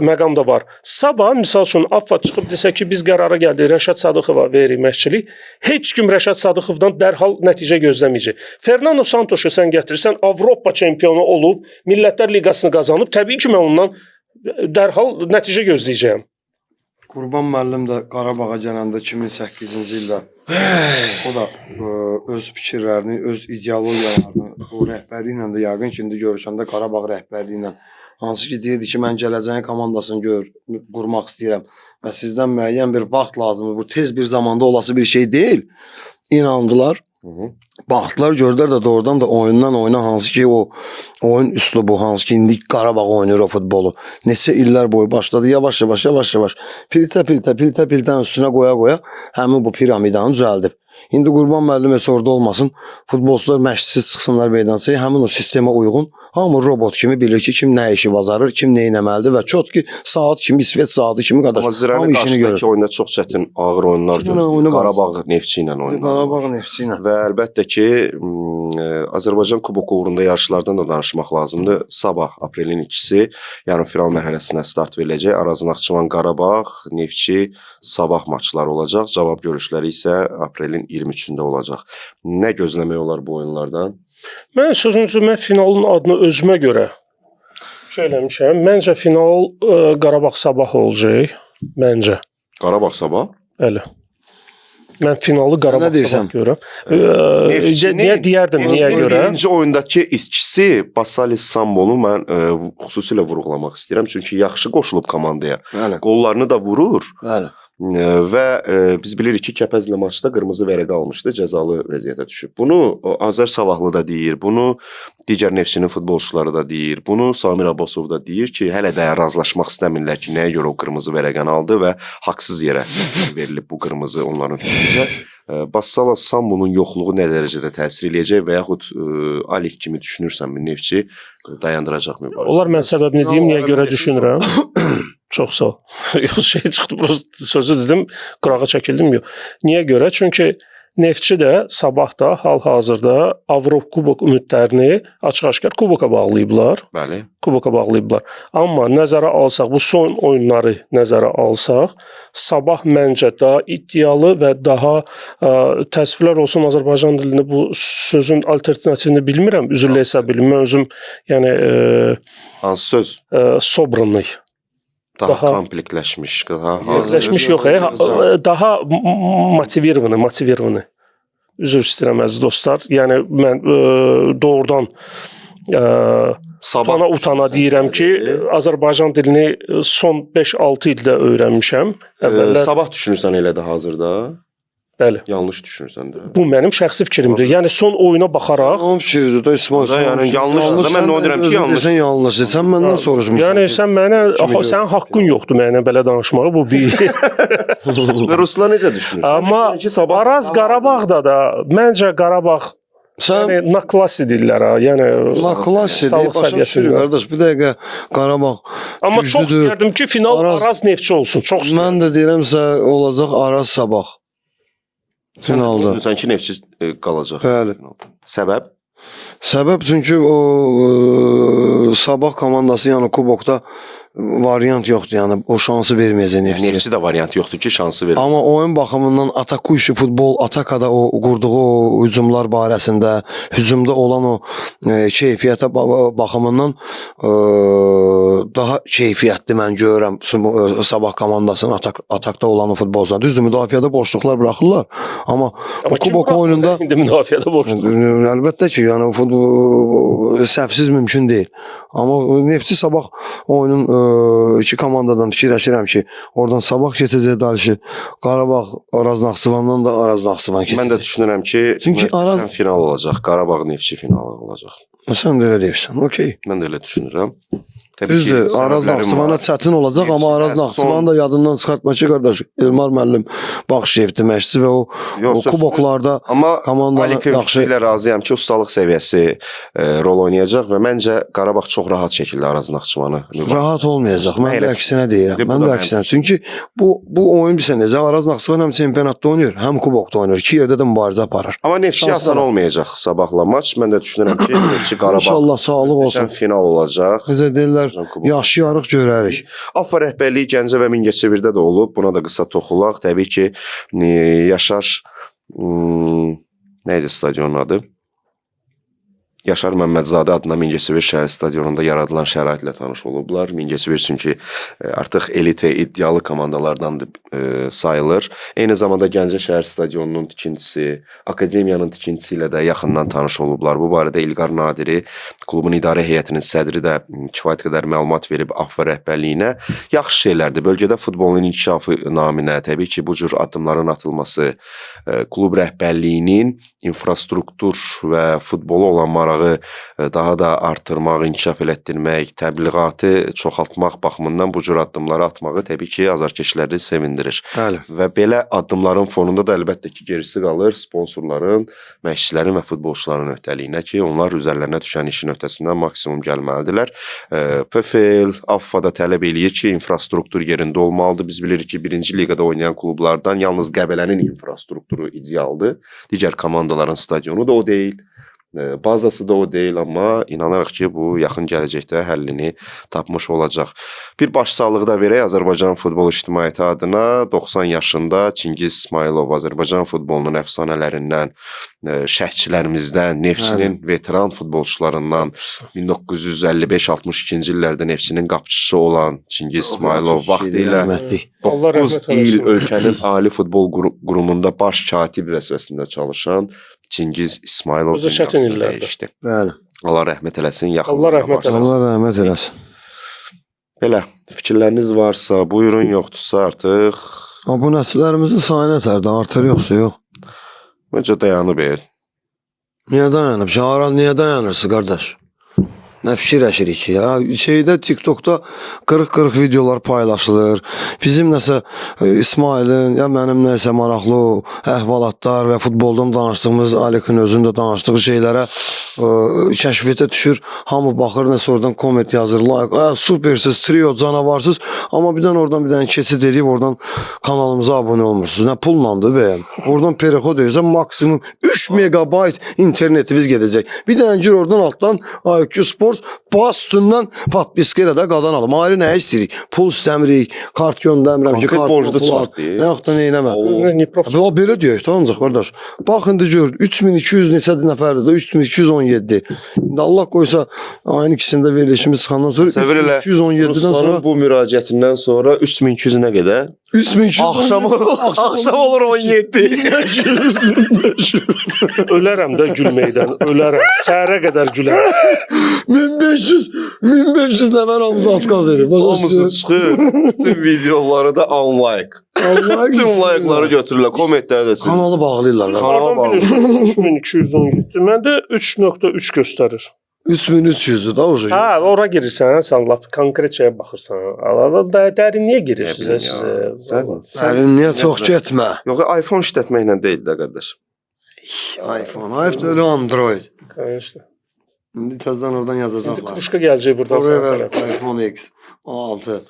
məqam da var. Sabah misal üçün AFFA çıxıb desə ki, biz qərara gəldik, Rəşad Sadıqova veririk məşqçilik. Heç kim Rəşad Sadıqovdan dərhal nəticə gözləməyəcək. Fernando Santosu sən gətirsən, Avropa çempionu olub, Millətlər Liqasını qazanıb, təbii ki, mən ondan dərhal nəticə gözləyəcəyəm. Qurban müəllim də Qarabağa gələndə 2008-ci ildə o da öz fikirlərini, öz ideologiyalarını o rəhbərliyi ilə də yəqin ki, indi görüşəndə Qarabağ rəhbərliyi ilə hansı ki deyirdi ki, mən gələcəyin komandasını qurmaq istəyirəm və sizdən müəyyən bir vaxt lazımdır. Bu tez bir zamanda olası bir şey deyil. İnandılar. Hı -hı. Baxdılar, gördülər də doğrudan da oyundan oyuna hansı ki o oyun üslubu, hansı ki indi Qarabağ oynayır o futbolu. Neçə illər boyu başladı yavaş yavaş yavaş yavaş piltə piltə piltə piltənin üstünə qoya qoya həmin bu piramidanı düzəldib. İndi Qurban müəllim heç orada olmasın, futbolçular məşqçisiz çıxsınlar meydançaya, həmin o sistemə uyğun hamı robot kimi bilir ki, kim nə işi bacarır, kim nə etməlidir və çox ki saat kimi, İsveç saatı kimi qardaş, Amma Zirənin hamı işini görür. qarşısındakı oyunda çox çətin, ağır oyunlar İki dənə oyunu gözləyir. var. Qarabağ Neftçi ilə oynadı. Qarabağ Neftçi ilə. Və əlbəttə ki, Azərbaycan Kuboku uğrunda yarışlardan da danışmaq lazımdır. Sabah aprelin 2-si yarımfinal mərhələsinə start veriləcək. Araz Naxçıvan, Qarabağ, Neftçi Sabah maçları olacaq. Cavab görüşləri isə aprelin 23-ündə olacaq. Nə gözləmək olar bu oyunlardan? Mən sözünüzü mən finalın adını özümə görə şey eləmişəm. Məncə final Qarabağ Sabah olacaq. Məncə. Qarabağ Sabah. Bəli. Mən finalı Qarabağ Nə deyirsən? Sabah görürəm. Neftçinin- Niyə deyərdim niyə Neftçinin görə? Birinci oyundakı itkisi Basalis Sambonu mən xüsusilə vurğulamaq istəyirəm. Çünki yaxşı qoşulub komandaya. Bəli. Qollarını da vurur. Bəli. Və biz bilirik ki, Kəpəzlə maçda qırmızı vərəqə almışdı, cəzalı vəziyyətə düşüb. Bunu Azər Salahlı da deyir, bunu digər Neftçinin futbolçuları da deyir, bunu Samir Abbasov da deyir ki, hələ də razılaşmaq istəmirlər ki, nəyə görə o qırmızı vərəqəni aldı və haqsız yerə verilib bu qırmızı onların fikrincə. Bassala Sambunun yoxluğu nə dərəcədə təsir eləyəcək və yaxud Alik kimi düşünürsənmi Neftçi dayandıracaq mübarizəni? Onlar mən səbəbini deyim, niyə Səbəbini görə desin düşünürəm. Çox sağ ol. Yox, şey çıxdı, prosta sözü dedim, qırağa çəkildim. Yox. Niyə görə? Çünki Neftçi də Sabah da hal-hazırda Avropa Kubok ümidlərini açıq-aşkar kuboka bağlayıblar. Bəli. Kuboka bağlayıblar. Amma nəzərə alsaq, bu son oyunları nəzərə alsaq, Sabah məncə daha iddialı və daha təəssüflər olsun Azərbaycan dilində bu sözün alternativini bilmirəm, üzrlə hesab eləyim. Mən özüm yəni Hansı söz? Sobranlı. Daha, Daha- kompleksləşmiş, daha hazır. Leşmiş yox, daha motivirovanı, motivirovanı. Üzr istəyirəm əziz dostlar. Yəni mən doğrudan Sabah utana utana deyirəm ki, Azərbaycan dilini son 5-6 ildə öyrənmişəm. Əvvəllər Sabah düşünürsən elə də hazırda. Bəli. Yanlış düşünürsən də. Bu mənim şəxsi fikrimdir. Yəni son oyuna baxaraq, Onun fikridir də İsmail. Da, yəni yanlışdır da, mən nə deyirəm ki, özün yanlış. Desən yanlışdır. Sən məndən soruşmursan. yəni sən mənə Kimi sənin haqqın yoxdur mənə belə danışmağa. Bu bir. Və Ruslar necə düşünür? Sən Amma düşünürsən ki, sabah Araz Qarabağda da məncə Qarabağ Sən yəni naklasi deyirlər ha. Yəni La klassidir, sağlıq başa düşürük səviyyəsində. qardaş. Bu dəqiqə Qarabağ Amma çox güclüdür. istərdim ki, final Araz- Araz Neftçi olsun. Çox istərdim. Mən də deyirəmsə olacaq Araz Sabah. Finalda. Düşünürsən ki, Neftçi qalacaq. Bəli. Səbəb? Səbəb çünki o Sabah komandası yəni kubokda variant yoxdur, yəni o şansı verməyəcək Neftçiyə. Neftçi də variant yoxdur ki, şansı verir. Amma oyun baxımından atakuyşi futbol, atakada o qurduğu o hücumlar barəsində, hücumda olan o keyfiyyətə baxımından daha keyfiyyətli mən görürəm Sabah komandasının atakda olan o futbolcular. Düzdür, müdafiədə boşluqlar buraxırlar, amma Amma bu kim kubok buraxır? oyununda İndi müdafiədə boşluq. Əlbəttə ki, yəni futbol səhvsiz mümkün deyil. Amma Neftçi Sabah oyunun iki komandadan fikirləşirəm ki, oradan Sabah keçəcək dalşı. Qarabağ Araz Naxçıvandan da Araz Naxçıvan keçəcək. Mən də düşünürəm ki, Çünki Araz Araz- final olacaq. Qarabağ Neftçi finalı olacaq. Sən də elə deyirsən. Okey. Mən də elə düşünürəm. Təbii Düzdür, ki, Araz səbəblərim Naxçıvana var. çətin olacaq, amma Neftçidə Araz Naxçıvanı da yadından çıxartma ki, qardaş, Elmar müəllim Baxşıyevdir məşqçi və o, Yox, o sözsüz. kuboklarda Amma komandanı Alikin yaxşı fikri ilə razıyam ki, ustalıq səviyyəsi rol oynayacaq və məncə Qarabağ çox rahat şəkildə Araz Naxçıvanı mübarizə rahat olmayacaq. Mən Elə də əksinə deyirəm. Bu Mən da də mənim əksinə. Çünki bu oyun bilirsən necə Araz Naxçıvan həm çempionatda oynayır, həm kubokda oynayır. İki yerdə də mübarizə aparır. Amma Neftçi Şanslar asan var. olmayacaq sabahla maç. Mən də düşünürəm ki, Neftçi Qarabağ İnşallah sağlıq olsun. möhtəşəm final olacaq. Necə deyirlər, Azərbaycan Kuboku. yaşayarıq görərik. AFFA rəhbərliyi Gəncə və Mingəçevirdə də olub. Buna da qısa toxulaq. Təbii ki, Yaşar nə idi stadionun adı? Yaşar Məmmədzadə adına Mingəçevir şəhər stadionunda yaradılan şəraitlə tanış olublar. Mingəçevir çünki artıq elite iddialı komandalardandır sayılır. Eyni zamanda Gəncə şəhər stadionunun tikintisi, akademiyanın tikintisi ilə də yaxından tanış olublar. Bu barədə İlqar Nadiri, klubun idarə heyətinin sədri də kifayət qədər məlumat verib AFF rəhbərliyinə. Yaxşı şeylərdir. Bölgədə futbolun inkişafı naminə təbii ki, bu cür addımların atılması, klub rəhbərliyinin infrastruktur və futbola olan marağı marağı daha da artırmaq, inkişaf elətdirmək, təbliğatı çoxaltmaq baxımından bu cür addımları atmağı təbii ki, azarkeşləri sevindirir. Bəli. Və belə addımların fonunda da əlbəttə ki, gerisi qalır sponsorların, məşqçilərin və futbolçuların öhdəliyinə ki, onlar üzərlərinə düşən işin öhdəsindən maksimum gəlməlidirlər. PFL, AFFA da tələb eləyir ki, infrastruktur yerində olmalıdır. Biz bilirik ki, birinci liqada oynayan klublardan yalnız Qəbələnin infrastrukturu idealdır. Digər komandaların stadionu da o deyil. Bazası da o deyil, amma inanırıq ki, bu yaxın gələcəkdə həllini tapmış olacaq. Bir başsağlığı da verək Azərbaycan futbol ictimaiyyəti adına. 90 yaşında Çingiz İsmayılov Azərbaycan futbolunun əfsanələrindən, şərhçilərimizdən, Neftçinin veteran futbolçularından 1955-62-ci illərdə Neftçinin qapıçısı olan Çingiz İsmayılov vaxtilə Rəhmətlik. Allah 9 rəhmət il eləsin. ölkənin ali futbol qurumunda baş katib vəzifəsində çalışan Çingiz İsmayılov Özü çətin dünyasını illərdə. dəyişdi. Bəli. Allah rəhmət eləsin, Allah yaxınlarına rəhmət varsın. eləsin. Allah rəhmət eləsin. Belə, fikirləriniz varsa buyurun, yoxdursa artıq Abunəçilərimizin sayı nətərdir? Artır yoxsa yox? məncə dayanıb. Niyə dayanıb? Şaharan niyə dayanırsınız qardaş? Nə fikirləşirik ki ya? Şeydə TikTokda qırıq-qırıq videolar paylaşılır. Bizim nəsə İsmailin ya mənim nəsə maraqlı əhvalatlar və futboldan danışdığımız Alikin özünün də danışdığı şeylərə kəşfiyyata düşür. Hamı baxır, nəsə oradan komment yazır, like, supersiz, trio, canavarsız. Amma bir dənə oradan bir dənə keçid eləyib oradan kanalımıza abunə olmursunuz. Nə pullandı be? Oradan perexod edirsən maksimum 3 megabayt internetiniz gedəcək. Bir dənə gir oradan altdan IQ Sports bas üstündən podpiska elə də qadan alım. Ayrı nə istəyirik? Pul istəmirik, kart göndərmirəm ki, Konkret kart borclu pul al. çıxartdı. Nə vaxtda nə eləmə. Dniprov O belə deyək də ancaq qardaş. Bax indi gör 3200 neçə nəfərdir də 3217. İndi Allah qoysa ayın ikisində verilişimiz çıxandan sonra Təsəvvür elə, 3217-dən Ruslanın sonra bu müraciətindən sonra 3200 nə qədər? 3217 Axşam olur, axşam olur 17. ölərəm də gülməkdən, ölərəm. Səhərə qədər gülərəm. 1500 1500 nəfər hamısı atqaz edib. Hamısı çıxır. Bütün videoları da unlike. Allah Bütün like'ları götürürlər, kommentləri də silir. kanalı bağlayırlar. lan. Kanala Hardan bağlı. bilirsən 3217? Məndə 3.3 göstərir. 3300-dür da o şey. Hə, ora girirsən, sən lap konkret şeyə baxırsan. Ala da dərinliyə girirsiniz Nə hə, bilim ya. siz. Sən Sərinliyə çox getmə. Yox, iPhone işlətməklə deyil də qardaş. iPhone, iPhone öyle Android. İşte. İndi təzədən oradan İndi yazacaqlar. kruşka gələcək burdan sağ Forever tərəf. iPhone X 16.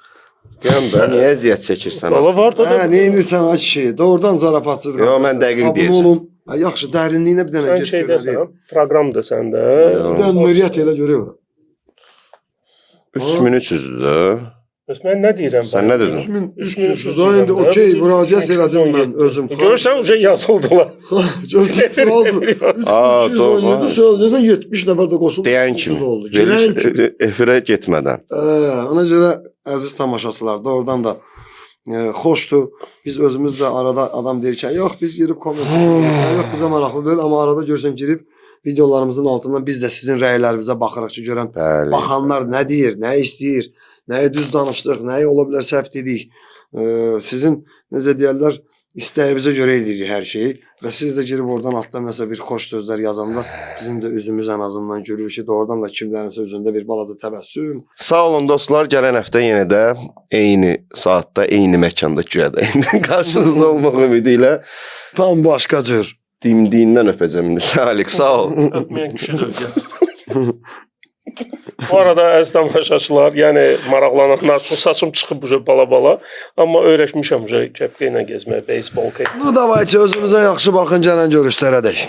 Deyəm də, niyə əziyyət çəkirsən? Valla var da. Hə, nə edirsən ay kişi? Doğrudan zarafatsız. Yo, mən dəqiq Abunə deyəcəm. olun. Hə, yaxşı, dərinliyinə bir dənə Sən get şey gör nə desən, deyir. proqram desən də. Yo. Bir dənə müriyyət elə görüyor. 3300-dür də. Bəs mən nə deyirəm? Sən nə dedin? 3300. Ha, indi okey, müraciət elədim mən özüm. Görürsən, uca yazıldılar. Görürsən, sразу. Aa, doğru. 3217 sözdə 70 nəfər də qoşuldu. Deyən 300 kimi. oldu. Gələn kimi. Veriliş efirə getmədən. Ona görə əziz tamaşaçılar, doğrudan da xoşdur. Biz özümüz də arada adam deyir ki, yox biz girib komment, yox bizə maraqlı deyil, amma arada görsən girib videolarımızın altından biz də sizin rəylərinizə baxırıq ki, görən Bəli. baxanlar nə deyir, nə istəyir, nəyi düz danışdıq, nəyi ola bilər səhv dedik. Sizin necə deyərlər, istəyinizə görə eləyirik hər şeyi və siz də girib oradan altdan nəsə bir xoş sözlər yazanda bizim də üzümüz ən azından gülür ki, doğrudan da kimlərinsə üzündə bir balaca təbəssüm. Sağ olun dostlar. Gələn həftə yenə də eyni saatda, eyni məkanda güya da qarşınızda olmaq ümidi ilə Tam başqa cür. dimdiyindən öpəcəm indi. Salik, sağ ol. Öpməyən kişidir. gəl. Bu arada əziz tamaşaçılar, yəni maraqlananlar çox saçım çıxıb bu bala-bala, amma öyrəşmişəm bu kəpkə ilə gezməyə, beyzbolka ilə. Nu davayçı özünüzə yaxşı baxın, gələn görüşlərə dək.